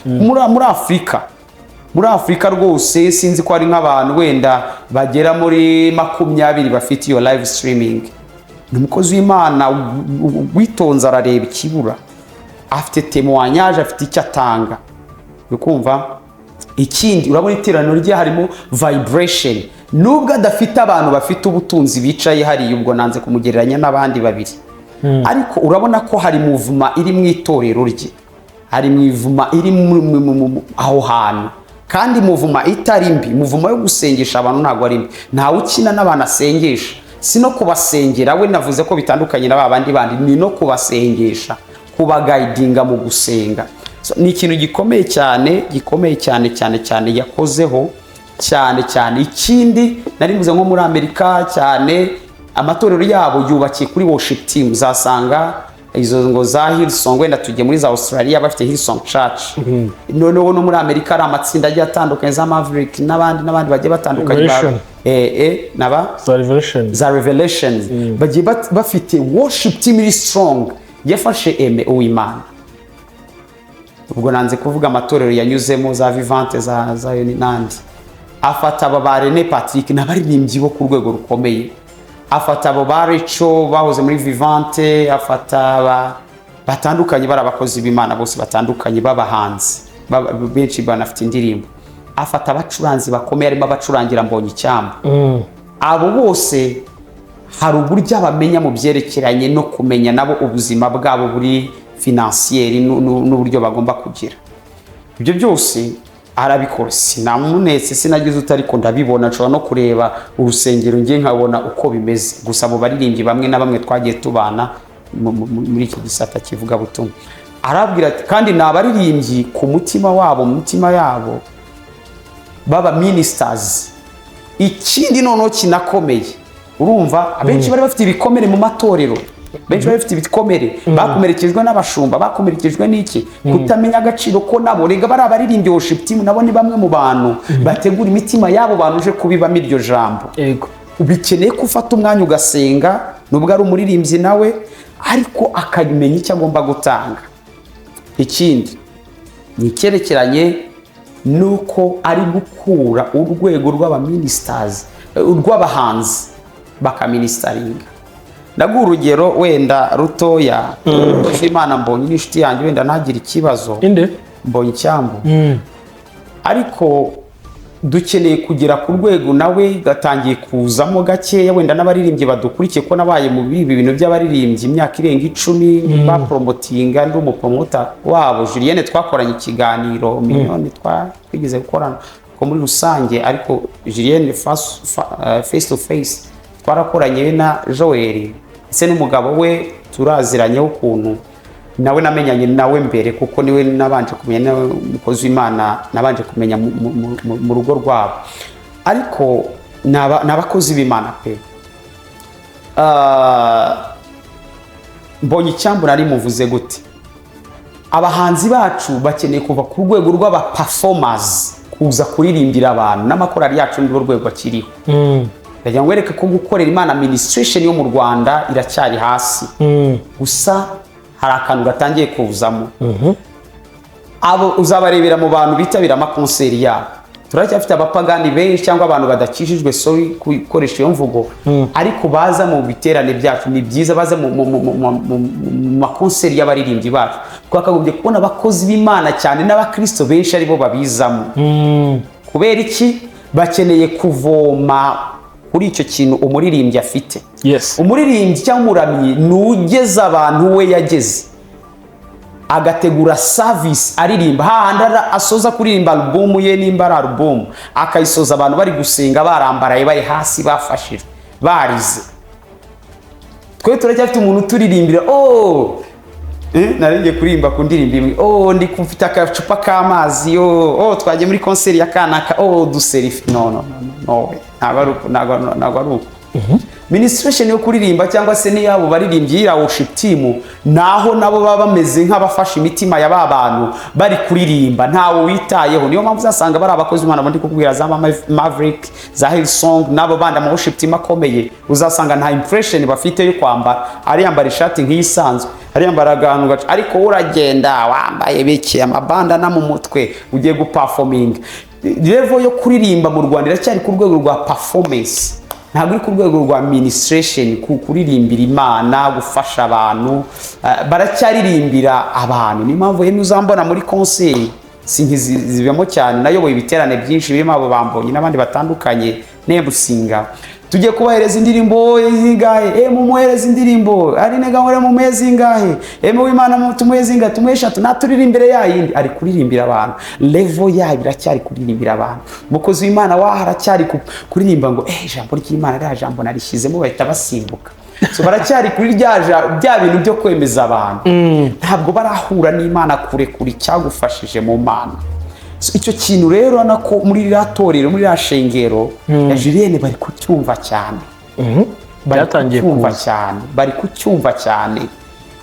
Muri Afurika rwose sinzi ko hari nk'abantu wenda bagera muri 20 bafite iyo live streaming. Ni umukozi w'Imana witonze, arareba ikibura, afite témoignage, afite icyo atanga, uri kumva? Ikindi, urabona iteraniro rye harimo vibration, nubwo adafite abantu bafite ubutunzi bicaye hariya. Ubwo nanze kumugereranya n'abandi babiri, ariko urabona ko hari mouvement iri mu itorero rye, hari mouvement iri aho hantu, kandi mouvement itari mbi. Mouvement yo gusengesha abantu ntabwo ari mbi. Ntawe ukina n'abantu asengesha, si no kubasengera. We navuze ko bitandukanye na ba bandi bandi, ni no kubasengesha, kubaguidinga mu gusenga. So, ni ikintu gikomeye cyane, gikomeye cyane cyane cyane, yakozeho cyane cyane. Ikindi nari mvuze, nko muri Amerika cyane amatorero yabo yubakiye kuri worship team. Uzasanga izo ngo za Hillsong, wenda tugiye muri za Australia bafite Hillsong Church, noneho no muri Amerika hari amatsinda agiye atandukanye, za Maverick n'abandi n'abandi bagiye batandukanye. Revelation. Naba Za Revelation. Za Revelations bagiye bafite worship team iri strong. Yafashe Aime Uwimana. Ubwo nanze kuvuga amatorero yanyuzemo, za Vivante, za Zion n'andi. Afata aba ba Rene Patrick, n'abaririmbyi bo ku rwego rukomeye, afata abo ba Reco bahoze muri Vivante, afata aba batandukanye, bari abakozi b'Imana bose batandukanye b'abahanzi, benshi banafite indirimbo, afata abacuranzi bakomeye, harimo abacurangira Mbonye Icyambu. Abo bose hari uburyo abamenya mu byerekeranye no kumenya nabo ubuzima bwabo buri financier n'uburyo bagomba kugira. Ibyo byose arabikora. Sinamunetse, sinagize uti, ariko ndabibona, nshobora no kureba urusengero ngiye nkabona uko bimeze. Gusa abo baririmbyi bamwe na bamwe twagiye tubana muri iki gisata kivugabutumwa. Arabwira ati, kandi ni abaririmbyi ku mutima wabo, mu mitima yabo baba ministers. Ikindi noneho kinakomeye, urumva abenshi bari bafite ibikomere mu matorero, benshi bari bafite ibikomere, bakomerekejwe n'abashumba, bakomerekejwe n'iki, kutamenya agaciro ko nabo rega bari abaririmbyi. Worship team nabo ni bamwe mu bantu bategura imitima y'abo bantu uje kubibamo iryo jambo. Bikeneye ko ufata umwanya ugasenga, nubwo ari umuririmbyi nawe, ariko akamenya icyo agomba gutanga. Ikindi ni icyerekeranye nuko ari gukura urwego rw'abaministers, urw'abahanzi bakaministeringa. Ndaguha urugero wenda rutoya. Umukozi w'Imana Mbonye n'inshuti yanjye, wenda ntagire ikibazo. Inde? Mbonye Icyambu. Ariko dukeneye kugera ku rwego nawe gatangiye kuzamo gakeya, wenda n'abaririmbyi badukurikiye, ko nabaye mu ibi bintu by'abaririmbyi imyaka irenga 10, bapromotinga, ndi umupromoter wabo. Julienne twakoranye ikiganiro, Miliyoni twigeze gukorana ko muri rusange, ariko Julienne face to face twarakoranye, we na Joel ndetse n'umugabo we turaziranyeho ukuntu. Nawe namenyanye nawe mbere, kuko niwe nabanje kumenya, nawe umukozi w'Imana nabanje kumenya mu rugo rwabo. Ariko ni abakozi b'Imana pe. Mbonye Icyambu nari muvuze gute? Abahanzi bacu bakeneye kuva ku rwego rw'aba performers kuza kuririmbira abantu, n'amakorali yacu nirwo rwego akiriho. Ndagira ngo wereke ko gukorera Imana, ministration yo mu Rwanda iracyari hasi. Gusa hari akantu gatangiye kuzamo. Abo uzabarebera mu bantu bitabira amakonseri yabo. Turacyafite abapagani benshi cyangwa abantu badakijijwe, sorry gukoresha iyo mvugo, ariko baza mu biterane byacu. Ni byiza, baza mu makonseri y'abaririmbyi bacu. Twakagombye kubona abakozi b'Imana cyane n'abakristo benshi aribo babizamo. Kubera iki? Bakeneye kuvoma kuri icyo kintu umuririmbyi afite. Umuririmbyi cyangwa umuramyi ni ugeza abantu we yageze, agategura service, aririmba hahandi asoza kuririmba alubumu ye, nimba ari alubumu, akayisoza abantu bari gusenga, barambaraye, bari hasi, bafashijwe, barize. Twe turacyafite umuntu uturirimbira. Oh, nari ngiye kuririmba ku ndirimbo imwe. Oh, ndi mfite agacupa k'amazi. Oh, twagiye muri konseri ya kanaka. Oh, duselfie. No, no, no, no, ntabwo ari uko, ntabwo ari uko. Ministration yo kuririmba cyangwa se n'iyabo baririmbyi y'iriya worship team, naho nabo baba bameze nk'abafashe imitima ya ba bantu bari kuririmba, ntawe witayeho. Niyo mpamvu uzasanga bari abakozi b'Imana ndi kukubwira, za Maverick, za Hillsong n'abo bandi, ama worship team akomeye, uzasanga nta impression bafite yo kwambara. Ariyambara ishati nk'iyisanzwe, ariyambara akantu gaca, ariko wowe uragenda wambaye bike, amabandana mu mutwe, ugiye guperforminga. Level yo kuririmba mu Rwanda iracyari ku rwego rwa performance, ntabwo iri ku rwego rwa ministration, kuririmbira Imana, gufasha abantu. Baracyaririmbira abantu. Niyo mpamvu rero uzambona muri konseri, sinkizibamo cyane. Nayoboye ibiterane byinshi birimo abo bambonye n'abandi batandukanye, nebusinga tugiye kubahereza indirimbo zingahe? Mumuhereza indirimbo ari nega nkore, mumuhe zingahe? W'Imana tumuhe zingahe? Tumuhe eshatu, naturirimbire ya yindi. Ari kuririmbira abantu, level yayo iracyari kuririmbira abantu. Umukozi w'Imana waho aracyari kuririmba ngo ijambo ry'Imana, rya jambo narishyizemo, bahita basimbuka. So baracyari kuri bya bintu byo kwemeza abantu, ntabwo barahura n'Imana kurekura icyagufashije mu Mana. So, icyo kintu rero urabona ko muri ririya torero, muri ririya shengero ya Julienne, bari kucyumva cyane. Bari Byatangiye kucyumva kuza. cyane, bari kucyumva cyane,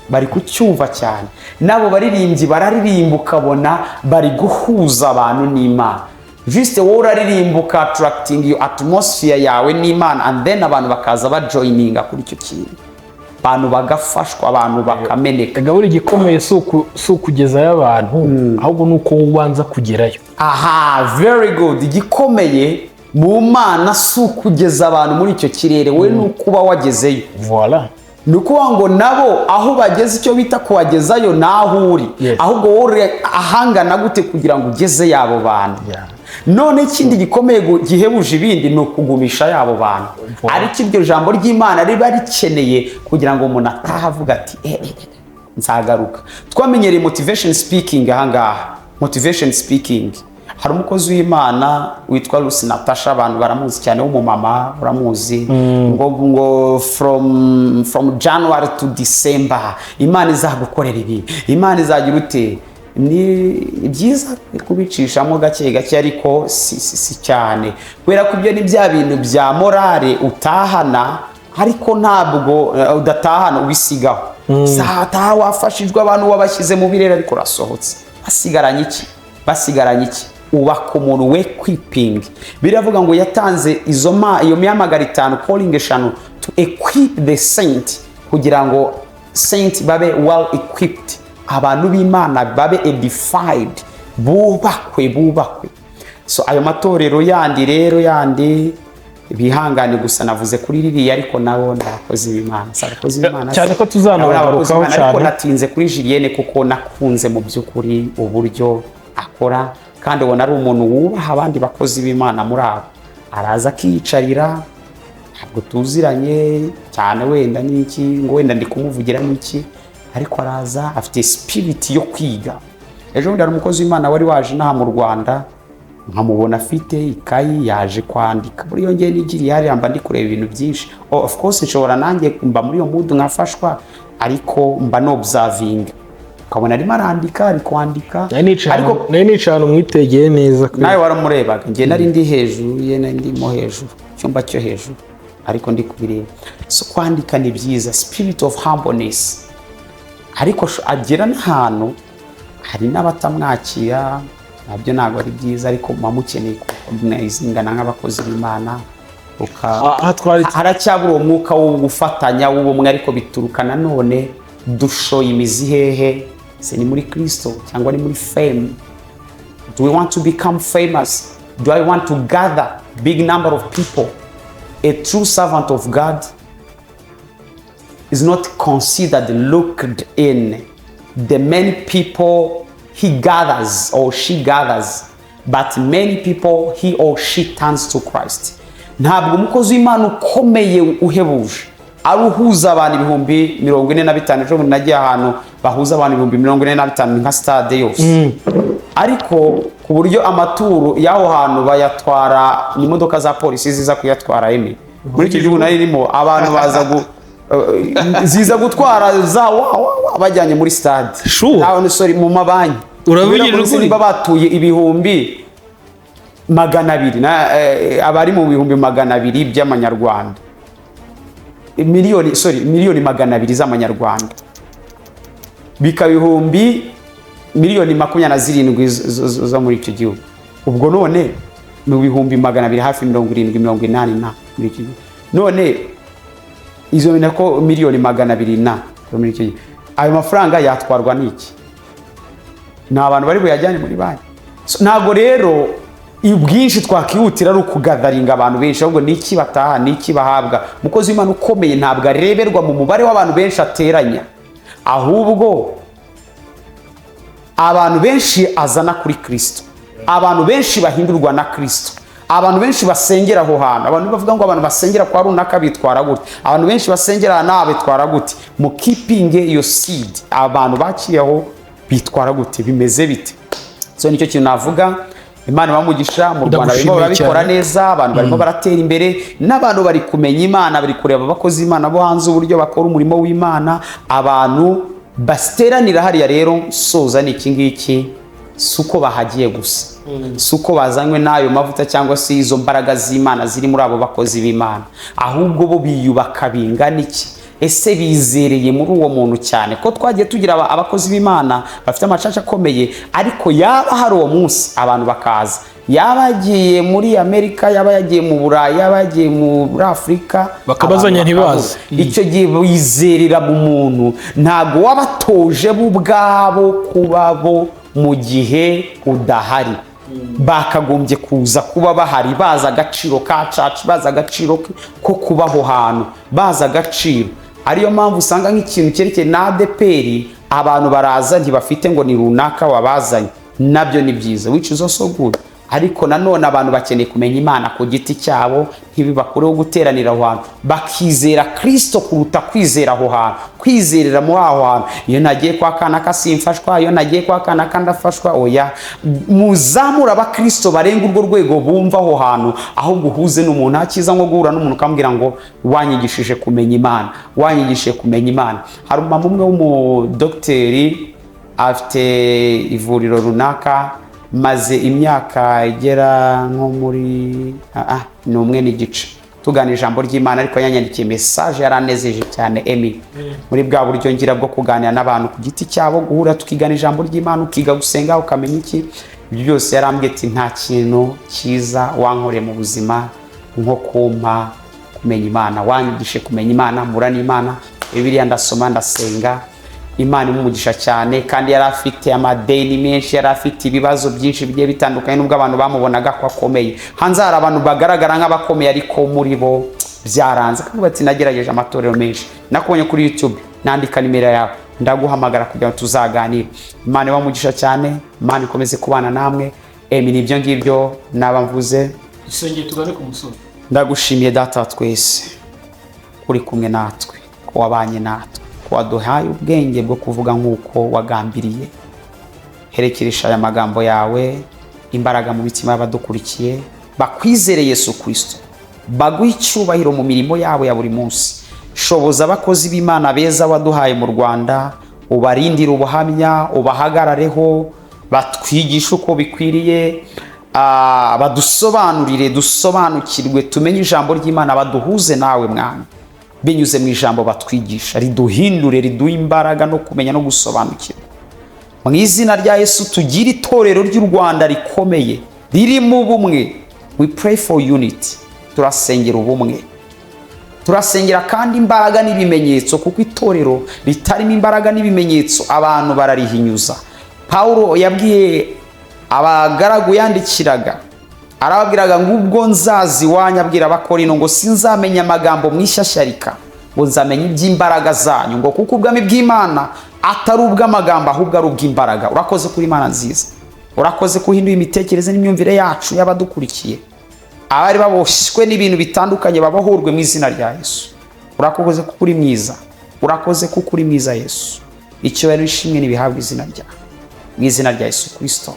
bari kucyumva cyane. N'abo baririmbyi bararirimba, ukabona bari guhuza abantu n'Imana. Juste wowe uraririmba, uka attracting iyo atmosphere yawe n'Imana, and then abantu bakaza bajoininga kuri icyo kintu. Abantu bagafashwa, abantu bakameneka. Gahunda igikomeye si ukugezayo abantu, ahubwo ni uko ubanza kugerayo. Aha, very good. Igikomeye mu Mana si ukugeza abantu muri icyo kirere, we ni ukuba wagezeyo. Voilà. Ni ukuvuga ngo nabo aho bageze, icyo bita kubagezayo ni aho uri. Ahubwo wowe uri ahangana gute kugira ngo ugeze abo bantu? None ikindi gikomeye gihebuje ibindi ni ukugumisha y'abo bantu. Ariko iryo jambo ry'Imana riba rikeneye kugira ngo umuntu atahe avuga ati: "Eh, eh, eh, nzagaruka." Twamenyereye motivation speaking ahangaha. Motivation speaking, hari umukozi w'Imana witwa Lucy Natasha, abantu baramuzi cyane, w'umumama, uramuzi, ngo from January to December Imana izagukorera ibi, Imana izagira ute. Ni byiza kubicishamo gake gake, ariko si cyane, kubera ko ibyo ni bya bintu bya morale utahana, ariko ntabwo udatahana ubisigaho. Zataha wafashijwe, abantu wabashyize mu birere, ariko urasohotse, basigaranye iki? Basigaranye iki? Ubaka umuntu we equipping. Biravuga ngo yatanze izo ma iyo mihamagaro itanu, calling eshanu, to equip the saint, kugira ngo saint babe well equipped, abantu b'Imana babe edified, bubakwe, bubakwe. So ayo matorero yandi rero yandi bihangane gusa, navuze kuri ririya, ariko nabo ni abakozi b'Imana, si abakozi b'Imana? Cyane ko Nabo ni abakozi tuzanabagarukaho b'Imana, ariko cyane. natinze kuri Julienne kuko nakunze mu by'ukuri uburyo akora, kandi ubona ari umuntu wubaha abandi bakozi b'Imana. Muri abo araza akiyicarira. Ntabwo tuziranye cyane wenda n'iki, ngo wenda ndi kumuvugira n'iki, ariko araza afite spirit yo kwiga. Ejo bundi hari umukozi w'Imana wari waje inaha mu Rwanda, nkamubona afite ikayi yaje kwandika. Muri iyo ngiye nigiriye hariya, mba ndi kureba ibintu byinshi. Oh, of course nshobora nanjye mba muri iyo mood nkafashwa, ariko mba n'observing, ukabona arimo arandika, ari kwandika. Nari nicaye Ariko nari nicaye ahantu mwitegeye neza. Nawe waramurebaga. Njye nari ndi hejuru ye, nari ndimo hejuru, icyumba cyo hejuru, ariko ndi kubireba. So kwandika ni byiza, spirit of humbleness, ariko agera n'ahantu hari n'abatamwakira, nabyo ntabwo ari byiza, ariko muba mukeneye kuzinga nk'abakozi b'Imana Aha twari haracyabura uwo mwuka wo gufatanya, w'ubumwe. Ariko bituruka nanone dushoye imizi hehe? Se ni muri Kristo cyangwa ni muri fame? Do we want to become famous? Do I want to gather big number of people? A true servant of God is not considered, looked in the many people he gathers or she gathers, but many people he or she turns to Christ. Ntabwo umukozi w'Imana ukomeye uhebuje ari uhuza abantu 45,000. Ejo bundi nagiye ahantu bahuza abantu 45,000, nka stade yose, ariko ku buryo amaturo y'aho hantu bayatwara, ni imodoka za polisi ziza kuyatwara. Emi muri icyo gihugu nari irimo, abantu baza ziza gutwara za wa wa wa bajyanye muri stade. Sure. Naho, sorry, mu mabanki. Uravugira Kubera ko ukuri? niba batuye 200,000 na abari mu 200,000 by'amanyarwanda, miliyoni, sorry, 200,000,000 z'amanyarwanda, bikaba 27,000,000 zo muri icyo gihugu. Ubwo none mu 200,000, hafi 70, 80 na muri icyo gihugu, none izo nako 200,000,000 na zo muri icyo gihugu, ayo mafaranga yatwarwa n'iki? Ni abantu bari buyajyane muri banki. So, ntabwo rero ubwinshi twakihutira ari ukugatheringa abantu benshi, ahubwo ni iki bataha, ni iki bahabwa. Umukozi w'Imana ukomeye ntabwo areberwa mu mubare w'abantu benshi ateranya, ahubwo abantu benshi azana kuri Kirisito, abantu benshi bahindurwa na Kirisito, abantu benshi basengera aho hantu. Abantu bavuga ngo abantu basengera kwa runaka bitwara gute, abantu benshi basengera aha n'aha bitwara gute? Mu keeping iyo seed, abantu bakiriyeho bitwara gute, bimeze bite? So nicyo kintu navuga. Imana ibamugisha. Mu Rwanda barimo Ndagushimiye barabikora cyane. neza, abantu barimo baratera imbere, n'abantu bari kumenya Imana, bari kureba abakozi b'Imana bo hanze uburyo bakora umurimo w'Imana, abantu bateranira hariya. Rero soza ni iki ngiki: si uko bahagiye gusa, si uko bazanywe n'ayo mavuta cyangwa se izo mbaraga z'Imana ziri muri abo bakozi b'Imana, ahubwo bo biyubaka bingana iki? Ese bizereye muri uwo muntu cyane? Ko twagiye tugira abakozi b'Imana bafite amachurch akomeye, ariko yaba hari uwo munsi abantu bakaza. Yaba yagiye muri Amerika, yaba yagiye mu Burayi, yaba yagiye muri Afurika, Bakabazanya, abantu ntibazi. bakabura. Icyo gihe bizerera mu muntu, ntabwo wabatoje bo ubwabo kuba bo mu gihe udahari. Bakagombye kuza kuba bahari, bazi agaciro ka church, bazi agaciro ko kuba aho hantu, bazi agaciro. Ariyo mpamvu usanga nk'ikintu cyerekeye na ADEPR, abantu baraza ntibafite ngo ni runaka wabazanye. Nabyo ni byiza, which is also good, ariko nanone abantu bakeneye kumenya Imana ku giti cyabo, ntibibakureho guteranira aho hantu, bakizera Kirisito kuruta kwizera aho hantu, kwizerera muri aho hantu. Iyo nagiye kwa kanaka simfashwa, iyo nagiye kwa kanaka ndafashwa. Oya, muzamura abakirisito barenga urwo rwego, bumva aho hantu, ahubwo uhuze n'umuntu. Hakiza nko guhura n'umuntu ukamubwira ngo wanyigishije kumenya Imana, wanyigishije kumenya Imana. Hari umumama umwe w'umudogiteri, afite ivuriro runaka, maze imyaka igera nko muri ni umwe n'igice tugana ijambo ry'Imana, ariko yanyandikiye message yaranezeje cyane. Emi, muri bwa buryo ngira bwo kuganira n'abantu ku giti cyabo, guhura tukigana ijambo ry'Imana, ukiga gusenga, ukamenya iki, ibyo byose, yarambwiye ati: "Nta kintu cyiza wankoreye mu buzima nko kumpa kumenya Imana. Wanyigishe kumenya Imana, mpura n'Imana, Bibiliya ndasoma, ndasenga." Imana imumugisha cyane. Kandi yari afite amadeni menshi, yari afite ibibazo byinshi bigiye bitandukanye, nubwo abantu bamubonaga ko akomeye. Hanze hari abantu bagaragara nk'abakomeye, ariko muri bo byaranze. Akavuga ati: "Nagerageje amatorero menshi, nakubonye kuri YouTube, nandika nimero yawe, ndaguhamagara kugira ngo tuzaganire." Imana ibamugisha cyane, Imana ikomeze kubana namwe. Emi, ni ibyo ngibyo naba mvuze. Dusengeye tugane ku musozi. Ndagushimiye Data wa twese, uri kumwe natwe, ko wabanye natwe, ko waduhaye ubwenge bwo kuvuga nk'uko wagambiriye. Herekeresha aya magambo yawe imbaraga mu mitima y'abadukurikiye, bakwizere Yesu Kirisito, baguhe icyubahiro mu mirimo yabo ya buri munsi. Shoboza abakozi b'Imana beza waduhaye mu Rwanda, ubarindire ubuhamya, ubahagarareho, batwigishe uko bikwiriye, badusobanurire, dusobanukirwe, tumenye ijambo ry'Imana, baduhuze nawe Mwami binyuze mu ijambo batwigisha, riduhindure, riduhe imbaraga no kumenya no gusobanukirwa. Mu izina rya Yesu, tugire itorero ry'u Rwanda rikomeye, ririmo ubumwe. We pray for unity, turasengera ubumwe, turasengera kandi imbaraga n'ibimenyetso, kuko itorero ritarimo imbaraga n'ibimenyetso abantu bararihinyuza. Pawulo yabwiye abagaragu yandikiraga, arababwiraga ngo ubwo nzaza iwanyu, abwira Abakorino ngo sinzamenya amagambo mwishyashyarika, ngo nzamenya iby'imbaraga zanyu, ngo kuko ubwami bw'Imana atari ubw'amagambo, ahubwo ari ubw'imbaraga. Urakoze kuri Imana nziza, urakoze ko uhinduye imitekerereze n'imyumvire yacu y'abadukurikiye. Abari baboshywe n'ibintu bitandukanye babohorwe mu izina rya Yesu. Urakoze kuko uri mwiza, urakoze kuko uri mwiza Yesu. Icyubahiro n'ishimwe ntibihabwe izina ryawe, mu izina rya Yesu Kirisito,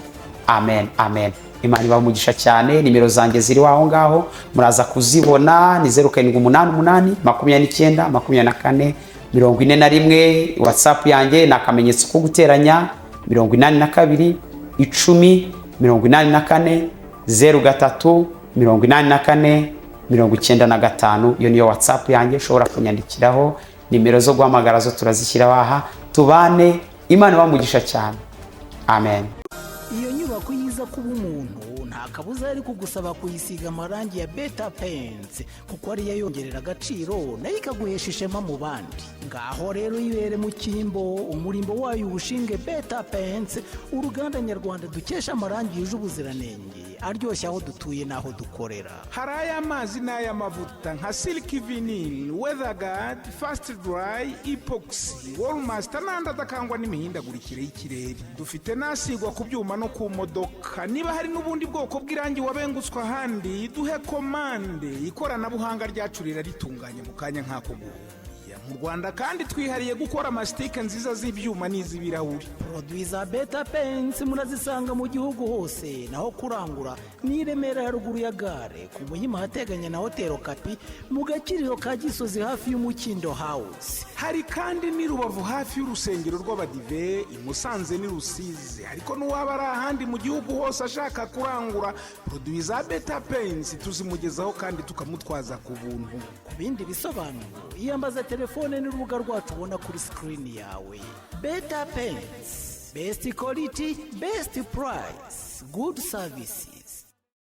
amen, amen. Imana ibaha umugisha cyane. Nimero zanjye ziri aho ngaho, muraza kuzibona, ni 0788 29 24 41. WhatsApp yanjye ni akamenyetso ko guteranya 82 10 84 03 84 95. Iyo niyo WhatsApp yanjye ushobora kunyandikiraho. Nimero zo guhamagara zo turazishyiraho aha. Tubane, Imana ibaha cyane, amen. Iyo nyubako yiza kuba umuntu, nta kabuza yari kugusaba kuyisiga amarangi ya Beta Paints, kuko ariyo yongerera agaciro, nayo ikaguhesha ishema mu bandi. Ngaho rero yibere mu cyimbo, umurimbo wayo uwushinge Beta Paints, uruganda nyarwanda dukesha amarangi yuje ubuziranenge, aryoshye aho dutuye n'aho dukorera. Hari ay'amazi n'ay'amavuta nka Silk Vinyl, Weatherguard, Fast Dry, Epoxy, Wallmaster n'andi adakangwa n'imihindagurikire y'ikirere. Dufite n'asigwa ku byuma no ku modoka. Niba hari n'ubundi bwoko bw'irangi wabengutswe ahandi, duhe komande, ikoranabuhanga ryacu riraritunganya mu kanya nk'ako guhumbya. Mu Rwanda kandi twihariye gukora amasitike nziza z'ibyuma n'iz'ibirahuri. Produits za Beta Paints murazisanga mu gihugu hose. Naho kurangura ni i Remera, haruguru ya gare, ku Muhima ahateganye na Hoteli Okapi, mu Gakiriro ka Gisozi, hafi y'Umukindo House. Hari kandi n'i Rubavu, hafi y'urusengero rw'Abadive, i Musanze n'i Rusizi. Ariko n'uwaba ari ahandi mu gihugu hose ashaka kurangura produits za Beta Paints, tuzimugezaho kandi tukamutwaza ku buntu. Ku bindi bisobanuro, iyambaza telefone n'urubuga rwacu ubona kuri screen yawe. Beta Paints, best quality, best price, good service.